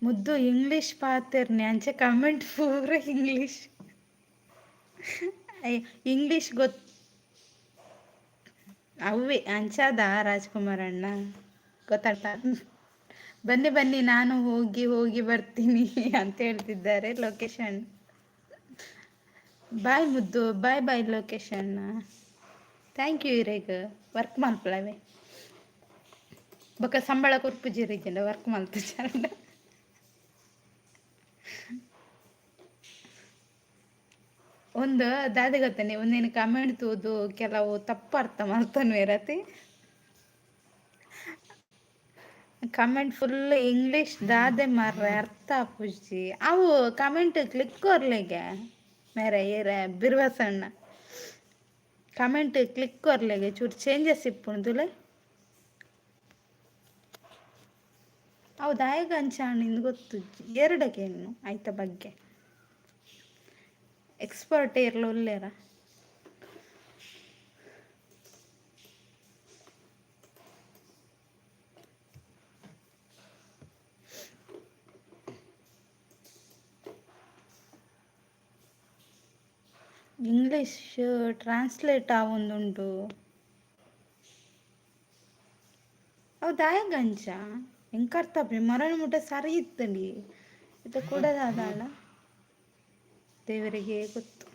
ಮುದ್ದು ಇಂಗ್ಲೀಷ್ ಪಾತೆರ್ನೆ ಅಂಚೆ ಕಮೆಂಟ್ ಪೂರ ಇಂಗ್ಲೀಷ್ ಇಂಗ್ಲೀಷ್ ಗೊತ್ತು ಅವ್ವೆ ಅಂಚಾದ ರಾಜ್ಕುಮಾರ್ ಅಣ್ಣ ಗೊತ್ತಾಗ್ತಾ. ಬನ್ನಿ ಬನ್ನಿ, ನಾನು ಹೋಗಿ ಹೋಗಿ ಬರ್ತೀನಿ ಅಂತ ಹೇಳ್ತಿದ್ದಾರೆ ಲೊಕೇಶನ್. ಬಾಯ್ ಮುದ್ದು, bye bye location. Thank you. ಇರೆಗ್ ವರ್ಕ್ ಮಲ್ಪಲವೆ ಬೊಕ ಸಂಬಳ ಕೊರ್ಪುಜೆರ್ ವರ್ಕ್ ಮಲ್ತುಜಾಂಡ. ಒಂದು ದಾದೆ ಗೊತ್ತನೆ, ಒಂದೇನು ಕಮೆಂಟ್ ತೂದು ಕೆಲವು ತಪ್ಪು ಅರ್ಥ ಮಲ್ತೊನ್ವೆರತೆ. ಕಮೆಂಟ್ ಫುಲ್ ಇಂಗ್ಲೀಷ್ ದಾದೆ ಮಾರ್ರೆ, ಅರ್ಥ ಆಪುಜಿ. ಅವು ಕಮೆಂಟ್ ಕ್ಲಿಕ್ ಕೊರ್ಲೆಗೆ ಮೇರೆ ಏರೆ ಬಿರ್ವಸಣ್ಣ, ಕಮೆಂಟ್ ಕ್ಲಿಕ್ ಕೊರ್ಲೆಗೆ ಚೂರು ಚೇಂಜಸ್ ಇಪ್ಪುಂಡು. ಅವು ದಾಯೆಗ್ ಅಂಚ ಆಂಡ್ ಗೊತ್ತುಜ್ಜಿ. ಎರಡಕ್ಕೆ ಐತ ಬಗ್ಗೆ ಎಕ್ಸ್ಪರ್ಟ್ ಏರ್ಲ ಉಲ್ಲೆರ? ಇಂಗ್ಲೀಷ್ ಟ್ರಾನ್ಸ್ಲೇಟ್ ಆವೊಂದುಂಡು. ಅವು ದಾಯೆಗ್ ಅಂಚ ಎಂಕ್ ಅರ್ಥ ಆಪುಜಿ. ಮರಣ ಮುಟ್ಟ ಸರಿ ಇತ್ತುಂಡು, ಇತ್ತೆ ಕುಡ ದಾದಾಂಡ ದೇವರಿಗೆ ಗೊತ್ತು.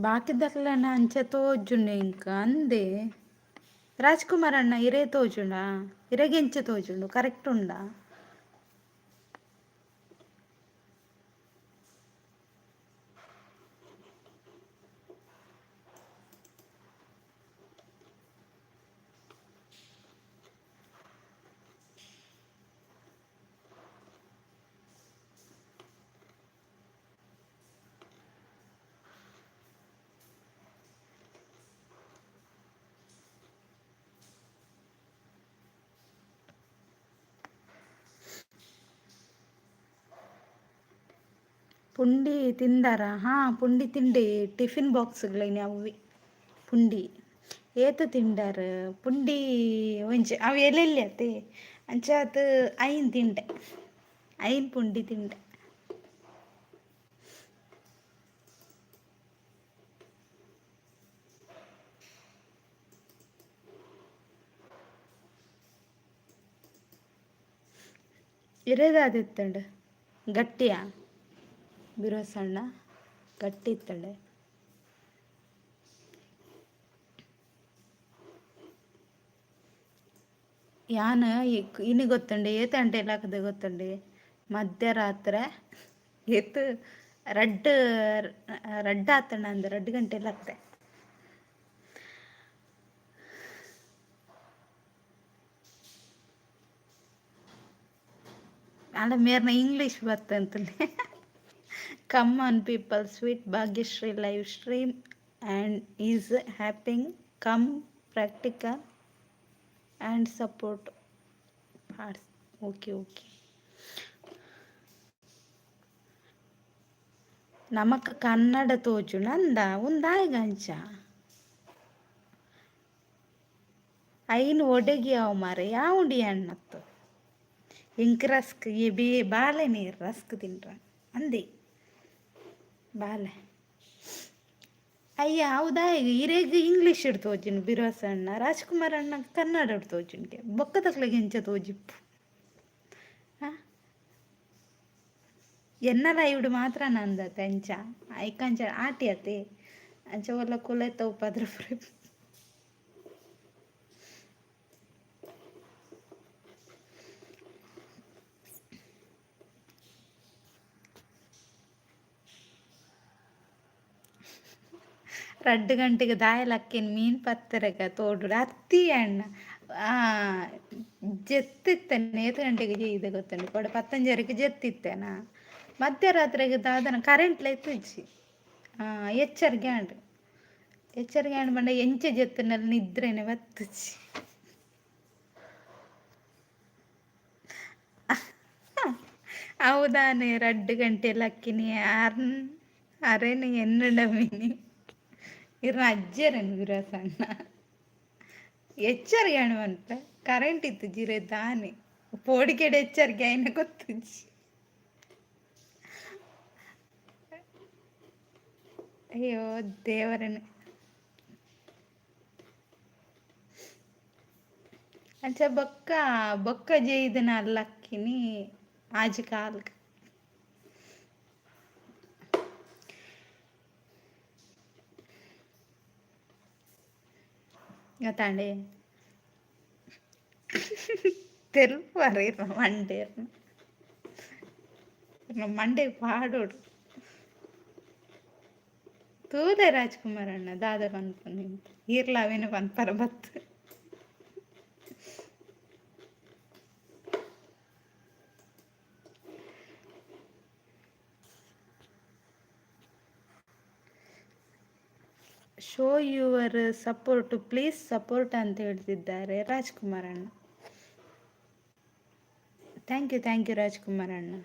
ಬಾಕಿದಕ್ಲೆನ ಅಂಚ ತೋಜುಂಡು ಎಂಕ್ ಅಂದೆ. ರಾಜ್ಕುಮಾರ್ ಅಣ್ಣ ಇರೇ ತೋಜುಂಡಾ? ಇರೆಗ್ ಎಂಚ ತೋಜುಂಡು? ಕರೆಕ್ಟ್ ಉಂಡಾ? ಪುಂಡಿ ತಿಂದಾರ? ಹಾಂ, ಪುಂಡಿ ತಿಂಡಿ. ಟಿಫಿನ್ ಬಾಕ್ಸ್ಗಳೇನೆ ಅವಿ ಪುಂಡಿ. ಏತ್ ತಿಂಡಾರ ಪುಂಡಿ? ಒಂಜಿ ಅವು ಎಲ್ಲೆಲ್ಲಿ ಅತ್ತೆ, ಅಂಚ ಅದು ಐನ್ ತಿಂಡೆ, ಐನ್ ಪುಂಡಿ ತಿಂಡೆ. ಇರೇದಾದಿತ್ತಂಡ ಗಟ್ಟಿಯಾ ಬಿರೋ ಸಣ್ಣ ಗಟ್ಟಿ ಇತ್ತಂಡೆ. ಯಾನ್ ಇನಿ ಗೊತ್ತುಂಡು ಏತ್ ಗಂಟೆ ಗೊತ್ತುಂಡು? ಮಧ್ಯರಾತ್ರೆ ಏತ್ ರಡ್ಡ್ ರಡ್ಡ್ ಆತಂಡ ಅಂದ್, 2 ಗಂಟೆ ಲಕ್ದೆ. ಅಲ್ಲ, ಮೇರ್ನ English ಬತ್ತಂತಲೇ. Come on people, sweet Bhagyashree live stream and is happening. Come practical and support. Okay okay. ನಮಕ್ ಕನ್ನಡ ತೋಜುಂಡು ಅಂದ ಉಂದಾಯಗಂಚ ಐನ್ ಒಡೆಗಿ ಅವು ಮಾರೆ ಯಾವುಂಡಿ ಅಣ್ಣತ್ತು. ಎಂಕ್ ರಸ್ಕ್ ಎ ಬೇ ಬಾಲೆ ನೀರು ರಸ್ಕ್ ತಿನ್ರ ಅಂದೆ ಬಾಲೆ. ಅಯ್ಯ, ಹೌದಾ? ಈಗ ಇರೆಗ್ ಇಂಗ್ಲೀಷ್ ತೋಜುಂಡು ಬಿರೋಸ ಅಣ್ಣ, ರಾಜ್ಕುಮಾರ್ ಅಣ್ಣ ಕನ್ನಡ ತೋಜುಂಡು. ಬೊಕ್ಕದಕ್ಲೆಗ್ ಎಂಚ ತೋಜಿಪ್ಪು? ಹಾಂ, ಎನ್ನಲ ಇವ್ಡು ಮಾತ್ರ ನಂದತೆ ಅಂಚ ಐಕಂಚ ಆಟಿ ಅತೆ ಅಂಚ ಒಲ್ಲ ಕುಲೆತ ಉಪದ್ರ. 2 ಗಂಟೆಗೆ ದಾಯಲಕ್ಕಿನ ಮೀನು ಪತ್ತರೆಗ ತೋಡು ಅತ್ತಿ ಅಣ್ಣ. ಜೆತ್ತಿತ್ತೇನೆ. ಏತ್ ಗಂಟೆಗೆ ಜೆಯ್ದೆ ಗೊತ್ತುಂಡು? ಕೊಡ ಪತ್ತಂಜರಿಗೆ ಜೆತ್ತಿತ್ತೇನಾ. ಮಧ್ಯರಾತ್ರಿಗೆ ದಾದನ ಕರೆಂಟ್ಲ ಇತ್ತಿಜ್ಜಿ. ಎಚ್ಚರಿಗೆ ಆಂಡ್. ಎಚ್ಚರಿಗೆ ಆಂಡ್ ಪಂಡ ಎಂಚ ಜೆತ್ತುಂಡಲ ನಿದ್ರೆನೆ ಬತ್ತುಜಿ. ಹೌದಾನೆ, 2 ಗಂಟೆ ಲಕ್ಕಿನಿ ಆರ್ ಅರೇನು ಎನ್ನುಂಡ ಮೀನಿ ಇರ್ನ ಅಜ್ಜೆರೆನ್ ವಿರಾಸಣ್ಣ. ಎಚ್ಚರಿಗೆ ಆಂಡ್ ಪನ್ಪೆ. ಕರೆಂಟ್ ಇತ್ತು ಜಿರೆ ದಾನೆ ಪೋಡಿಗೆಡ್ ಎಚ್ಚರಿಗೆ ಆಯ್ನ ಗೊತ್ತುಜ್ಜಿ. ಅಯ್ಯೋ ದೇವರನೆ. ಅಂಚ ಬೊಕ್ಕ ಬೊಕ್ಕ ಜೈದನ ಲಕ್ಕಿನಿ ಆಜಿ ಕಾಲ್ಗ್. ಗೊತ್ತಾಂಡೆ ತೆಲ್ಪುವರ್ ಇರ್ನ ಮಂಡೆ, ಇರ್ನ ಮಂಡೆ ಪಾಡೊಡು. ತೂಲೆ ರಾಜ್ಕುಮಾರ್ ಅಣ್ಣ ದಾದ ಪನ್ಪುನಿ. ಈರ್ಲ ಅವೇನು ಪನ್ಪರ ಬತ್ತು. Show your support, please support ಅಂತ ಹೇಳ್ತಿದ್ದಾರೆ ರಾಜ್ಕುಮಾರ್ ಅಣ್ಣ. Thank you, thank you Rajkumar ಅಣ್ಣ.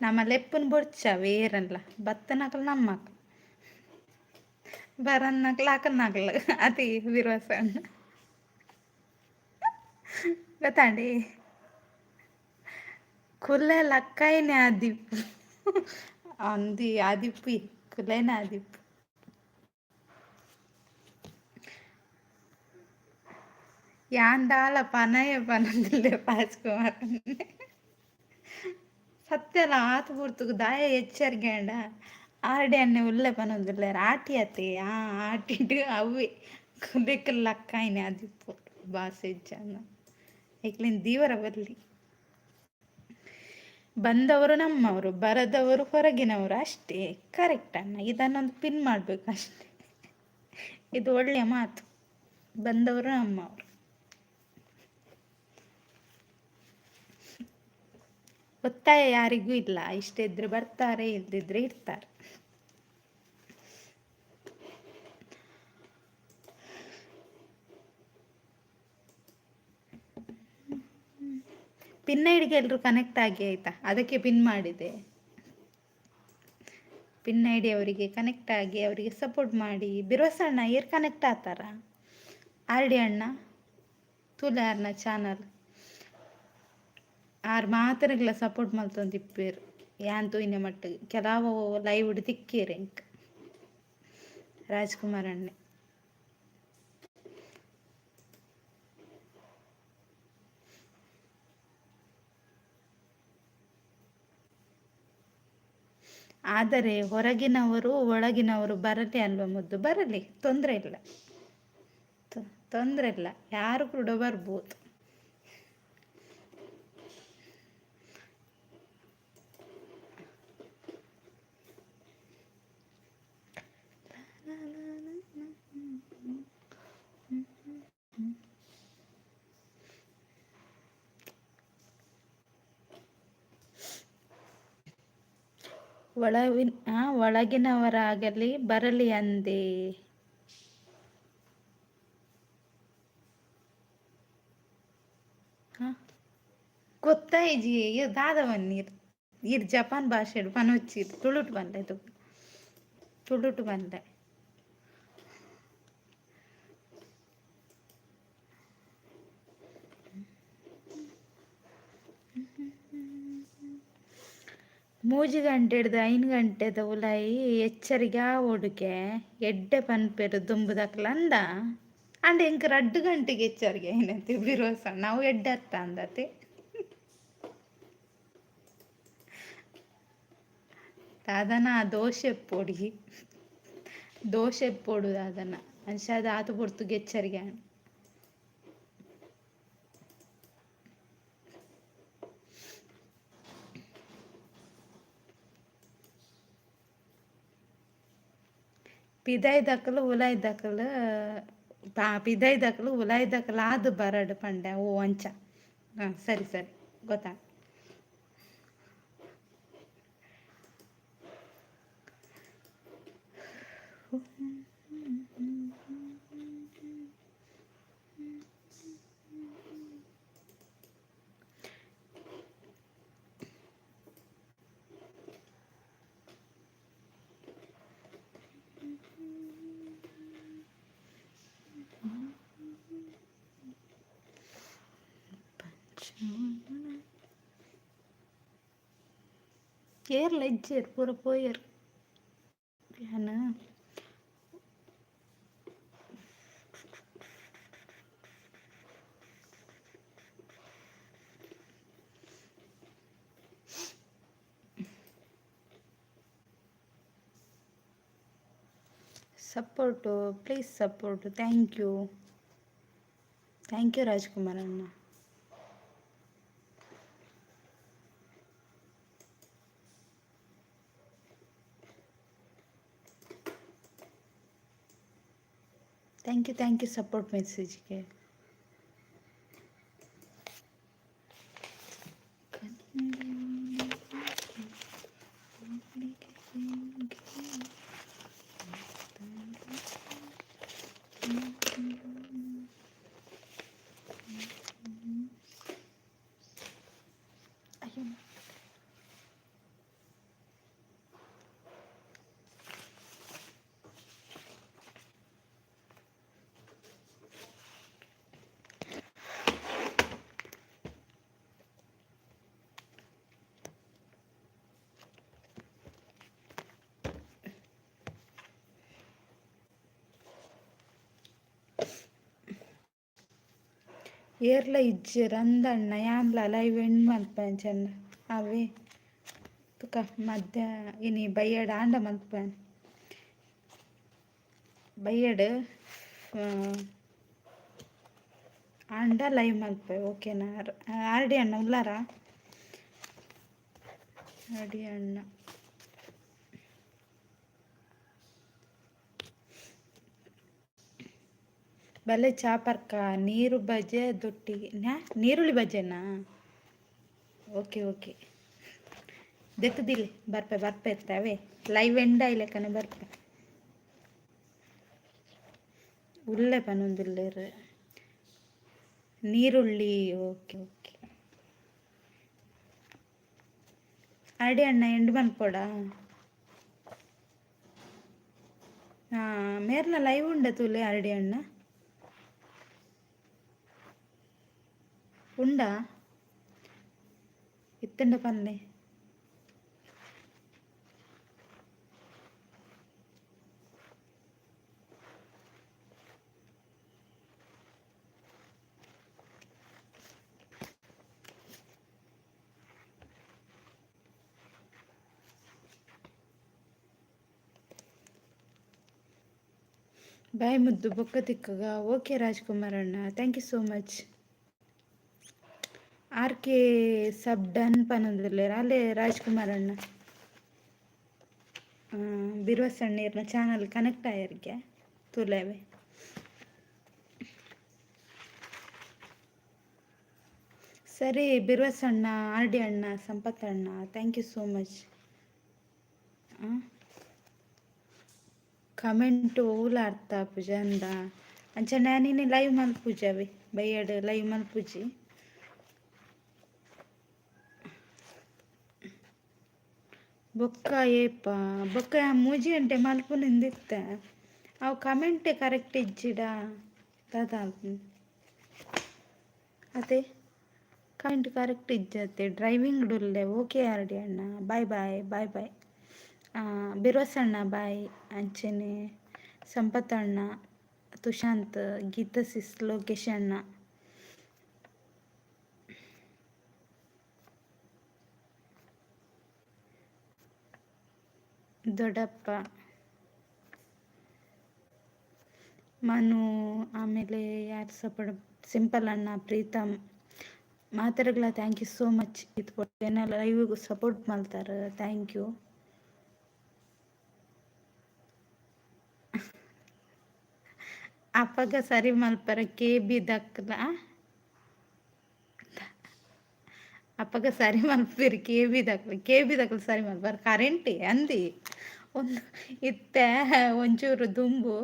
ನಮ್ಮ ಲೆಪ್ಪುನ್ ಬೊಡ್ಚ ವೇರನ್ಲ ಬತ್ತನಕಲ್ ನಮ್ಮಕ್ ಬರನ್ನಕ್ಲ ಅಕಲ್ನಕ್ಲ ಅತಿ ವಿರೋಸ ಅಣ್ಣ ಗೊತ್ತಾಂಡಿ. ಕುಲೆ ಲಕ್ಕಾಯಿನೆ ಆದಿಪ್ಪು ಅಂದಿ ಆದಿಪ್ಪು ಕುಲೆನ ಆದಿಪ್ಪು. ಯಾಂದಾಲ ಪನಯ ಪನಂದಿಲ್ಲೆ ರಾಜ್ಕುಮಾರ್. ಸತ್ಯಲ ಆತ್ ಪೊರ್ತುಗು ದಾಯ ಎಚ್ಚರಿಕೆ ಆಂಡ ಆರ್ಡಿ ಅಣ್ಣೆ ಉಲ್ಲೆ ಪನೊಂದುಲ್ಲೆರ್ ಆಟಿ ಅತ್ತೆ ಆ ಆಟಿಡ್ ಅವ್ವೆ ಕುದೆಕ್ ಲಕ್ಕಾಯಿನೆ ಆದಿಪ್ಪು ಬಾಸೆ ಇಜ್ಜಾಂಡ ಎಕ್ಲೆನ್ ದೀವರ ಬಲ್ಲಿ. ಬಂದವರು ನಮ್ಮವರು, ಬರದವರು ಹೊರಗಿನವರು ಅಷ್ಟೇ. ಕರೆಕ್ಟ್ ಅಣ್ಣ, ಇದನ್ನೊಂದು ಪಿನ್ ಮಾಡಬೇಕು ಅಷ್ಟೇ. ಇದು ಒಳ್ಳೆಯ ಮಾತು, ಬಂದವರು ನಮ್ಮವರು. ಒತ್ತಾಯ ಯಾರಿಗೂ ಇಲ್ಲ, ಇಷ್ಟ ಇದ್ರೆ ಬರ್ತಾರೆ, ಇಲ್ದಿದ್ರೆ ಇರ್ತಾರೆ. ಪಿನ್ ಐಡಿಗೆ ಎಲ್ಲರೂ ಕನೆಕ್ಟ್ ಆಗಿ ಆಯಿತಾ? ಅದಕ್ಕೆ ಪಿನ್ ಮಾಡಿದೆ. ಪಿನ್ ಐಡಿ ಅವರಿಗೆ ಕನೆಕ್ಟ್ ಆಗಿ ಅವರಿಗೆ ಸಪೋರ್ಟ್ ಮಾಡಿ. ಬಿರೋಸಣ್ಣ ಏರ್ ಕನೆಕ್ಟ್ ಆತಾರ? ಆರ್ ಡಿ ಅಣ್ಣ ತೂಲೆ ಆರ್ನ ಚಾನಲ್ ಆರ್ ಮಾತೆರೆಗ್ಲ ಸಪೋರ್ಟ್ ಮಲ್ತೊಂದಿಪ್ಪೆರ್ ಯಾನ್ ತೂಯಿನ ಮಟ್ಟ್ ಕೆಲವು ಲೈವ್ ತಿಕ್ಕೇರ್ ಎಂಕ್ ರಾಜ್ಕುಮಾರ್ ಅಣ್ಣೆ. ಆದರೆ ಹೊರಗಿನವರು ಒಳಗಿನವರು ಬರಲಿ ಅಲ್ವಾ ಮುದ್ದು? ಬರಲಿ, ತೊಂದರೆ ಇಲ್ಲ, ತೊಂದರೆ ಇಲ್ಲ, ಯಾರು ಕೂಡ ಬರ್ಬೋದು. ಒಳಗಿನವರಾಗಲಿ ಬರಲಿ ಅಂದೆ. ಗೊತ್ತಾಯಿಜಿ ದಾದ ಬನ್ನೀರ್ ಈರ್ ಜಪಾನ್ ಭಾಷೆಡ್ ಪನೊಚ್ಚಿರ್ ತುಳುಟು ಪನ್ಲೆ ತುಳುಟು ಪನ್ಲೆ. ಮೂಜಿ ಗಂಟೆಡ್ದ್ ಐನ್ ಗಂಟೆದ ಉಲಾಯಿ ಎಚ್ಚರಿಗೆ ಆವೊಡುಗೆ ಎಡ್ಡೆ ಪನ್ಪೆರ್ ದುಂಬುದಕ್ಲ್ ಅಂದ. ಆಂಡ ಎಂಕ್ ರಡ್ಡ್ ಗಂಟೆಗ್ ಎಚ್ಚರಿಗೆ ಆಯಿನತೆ ಬಿರೋಸಣ್ಣ ಅವು ಎಡ್ಡೆ ಅತ್ತ ಅಂದತೆ. ದಾದನ ದೋಸೆ ಪೊಡಿ ದೋಸೆ ಪೊಡು ದಾದನ ಅಂಚಾದ್ ಆತ್ ಪೊರ್ತುಗು ಎಚ್ಚರಿಗೆ ಆಂಡ್. ಪಿದಯ್ದಕುಲು ಉಲಾಯ್ದಕುಲು ಪಿದಯ್ದಕುಲು ಉಲಾಯ್ದಕುಲು ಆದ್ ಬರಡ್ ಪಂಡೆ. ಓ ಅಂಚ, ಹಾಂ ಸರಿ ಸರಿ ಗೊತ್ತಾಂಡ್. ಏರ್ಲ ಇಜ್ಜೆರ್ ಪೂರ ಪೋಯೆರ್ ಯಾನ್. Support please support thank you thank you Rajkumar ಅಣ್ಣ. Thank you thank you support ಮೆಸೇಜ್ಗೆ. ಅಯ್ಯೋ. ಏರ್ಲ ಇಜ್ಜೆರ್ ಅಂದಣ್ಣ ಯಾನ್ಲ ಲೈವ್ ಎಂಡ್ ಮಲ್ಪೆ ಅಂಚಣ್ಣ ಅವೇ ತುಕ ಮಧ್ಯ ಇನಿ ಬಯ್ಯಡ್ ಆಂಡ ಮಲ್ಪೆ ಬಯ್ಯಡ್ ಆಂಡ ಲೈವ್ ಮಲ್ಪೆ ಓಕೆನಾ? ಆರ್ ಡಿ ಅಣ್ಣ ಉಲ್ಲಾರಾ? ಆರ್ ಡಿ ಅಣ್ಣ ಬಲೆ ಚಾಪರ್ಕ ನೀರು ಬಜೆ ದೊಟ್ಟಿಗೆ ನೀರುಳ್ಳಿ ಬಜೆನಾ? ಓಕೆ ಓಕೆ, ದೆತ್ತದಿಲ್ಲ, ಬರ್ಪೆ ಬರ್ಪೆ ಇರ್ತವೆ. ಲೈವ್ ಎಂಡ ಲೆಕ್ಕನೆ ಬರ್ಪೆ. ಉಲ್ಲೆ ಪನೊಂದುಲ್ಲೆರ್ ನೀರುಳ್ಳಿ. ಓಕೆ ಓಕೆ, ಅಡಿ ಅಣ್ಣ ಎಂಡ್ ಮನ್ಪೊಡ. ಹಾಂ, ಮೇರ್ನ ಲೈವ್ ಉಂಡ ತೂಲೆ. ಅರಡಿ ಅಣ್ಣ ಉಂಡಾ? ಇತ್ತಂಡ ಪನ್ನೆ. ಬಾಯ್ ಮುದ್ದು, ಬೊಕ್ಕ ತಿಕ್ಕಗ. ಓಕೆ ರಾಜ್ಕುಮಾರ್ ಅಣ್ಣ, thank you so much. R K sub done ಪನೊಂದುಲ್ಲೆರ್ ಅಲ್ಲೇ ರಾಜ್ಕುಮಾರ್ ಅಣ್ಣ. ಬಿರ್ವಸ್ ಅಣ್ಣೀರ್ನ ಚಾನಲ್ ಕನೆಕ್ಟ್ ಆಯರ್ಗೆ ತುಲೆವೆ. ಸರಿ ಬಿರ್ವಸ್ ಅಣ್ಣ, ಆರ್ ಡಿ ಅಣ್ಣ, ಸಂಪತ್ ಅಣ್ಣ, thank you so much. Comment ಓಲ ಅರ್ಥ ಪೂಜೆ ಅಂದ ಅಂಚನೆ ನೀನು ಲೈವ್ ಮಲ್ಪುಜವೆ, ಬಯ್ಯಡ್ ಲೈವ್ ಮಲ್ಪುಜಿ. ಬೊಕ್ಕ ಏಪ ಬೊಕ್ಕ ಮೂಜಿ ಗಂಟೆ ಮಲ್ಪುನಿಂದಿತ್ತೆ. ಅವು ಕಮೆಂಟ್ ಕರೆಕ್ಟ್ ಇಜ್ಜಿಡ ದಾದ ಅದೇ ಕಮೆಂಟ್ ಕರೆಕ್ಟ್ ಇಜ್ಜತ್ತೆ. ಡ್ರೈವಿಂಗ್ ಉಲ್ಲೆ. ಓಕೆ ಆರ್ ಡಿ ಅಣ್ಣ, ಬಾಯ್ ಬಾಯ್ ಬಾಯ್ ಬಾಯ್. ಬಿರ್ವಸ್ ಅಣ್ಣ ಬಾಯ್. ಅಂಚನೆ ಸಂಪತ್ ಅಣ್ಣ, ತುಷಾಂತ್, ಗೀತಾ ಸಿಸ್, ಲೋಕೇಶ್ ಅಣ್ಣ, ದೊಡ್ಡಪ್ಪ, ಮನು, ಆಮೇಲೆ ಯಾರು ಸಪೋರ್ಟ್, ಸಿಂಪಲ್ ಅಣ್ಣ, Preetham, ಮಾತೆರೆಗ್ಲ thank you so much. ಇದು ಲೈವಿಗೂ ಸಪೋರ್ಟ್ ಮಾಡ್ತಾರೆ, thank you. ಅಪಗ ಸರಿ ಮಲ್ಪರ ಕೆ ಬಿ ದಕ್ಲ. ಅಪಗ ಸರಿ ಮಲ್ಪಿರಿ ಕೆ ಬಿ ದಕ್ಲ, ಕೆ ಬಿ ದಕ್ಲ ಸರಿ ಮಲ್ಪರ. ಕರೆಂಟ್ ಅಂದಿ ಒಂದು ಇತ್ತೆ ಒಂಚೂರು ದುಂಬು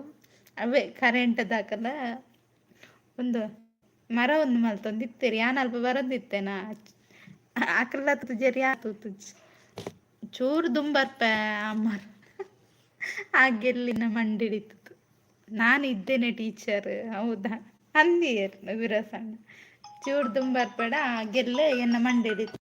ಅವೇ ಕರೆಂಟ್ ದಾಕಲ ಒಂದು ಮರ ಒಂದು ಮಲ್ತೊಂದು ಇತ್ತೆರ್. ಯಾನ್ ಅಲ್ಪ ಬರೊಂದಿತ್ತೆನಾ, ಅಕಲ್ನ ತೂಜೆರ್ ಯಾನ್ ತೂತುಜಿ. ಚೂರು ದುಂಬರ್ಪೆ ಆ ಮರ ಆ ಗೆಲ್ಲಿನ ಮಂಡಿಡಿತ್ತು. ನಾನು ಇದ್ದೇನೆ ಟೀಚರ್, ಹೌದಾ ಅಂದಿಯರ್ ವಿರಸಣ್ಣ. ಚೂರು ದುಂಬರ್ಪೆಡ ಆ ಗೆಲ್ಲೆ ಎನ್ನ ಮಂಡಿಡಿತ್ತು.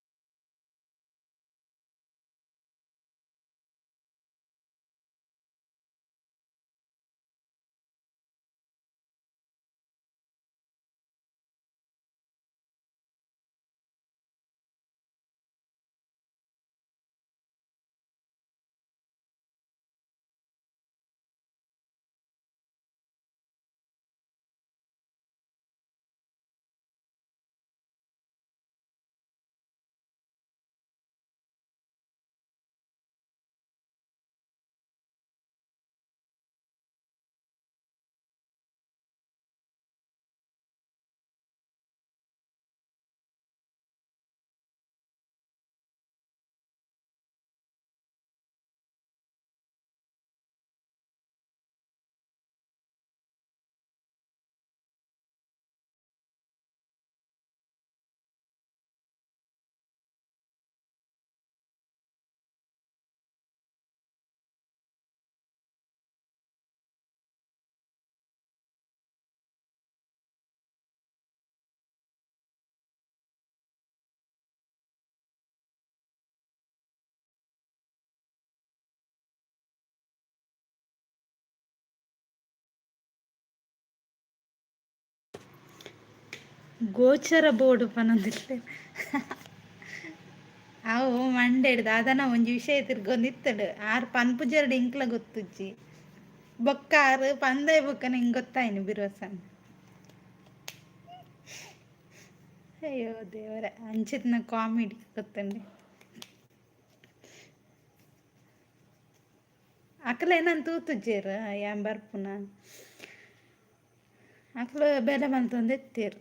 ಗೋಚರ ಬೋರ್ಡ್ ಪನೊಂದಿಲ್ಲೆ. ಅವು ಮಂಡೆಡ್ ದಾದನ ಒಂಜಿ ವಿಷಯ ತಿರ್ಗೊಂದಿತ್ತುಂಡು. ಆರ್ ಪನ್ಪುಜೆರ್ಡ ಇಂಕ್ಲ ಗೊತ್ತುಜ್ಜಿ. ಬೊಕ್ಕ ಆರ್ ಪಂದಾಯಿ ಬೊಕ್ಕ ನಿಂಗೆ ಗೊತ್ತಾಯಿನಿ ಬಿರೋಸನ್. ಅಯ್ಯೋ ದೇವರೇ, ಅಂಚಿತ್ನ ಕಾಮಿಡಿ ಗೊತ್ತುಂಡು. ಅಕ್ಲ್ ತೂತುಜೆರ್ ಯಾನ್ ಬರ್ಪುನ. ಅಕ್ಲು ಬೇಲೆ ಮಲ್ತೊಂದು ಇತ್ತೆರ್.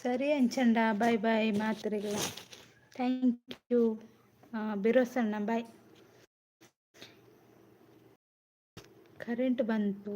ಸರಿ ಅಂಚಂಡ, ಬಾಯ್ ಬಾಯ್ ಮಾತ್ರೆಗಳ. Thank you ಬಿರೋಸಣ್ಣ, ಬಾಯ್. ಕರೆಂಟ್ ಬಂತು.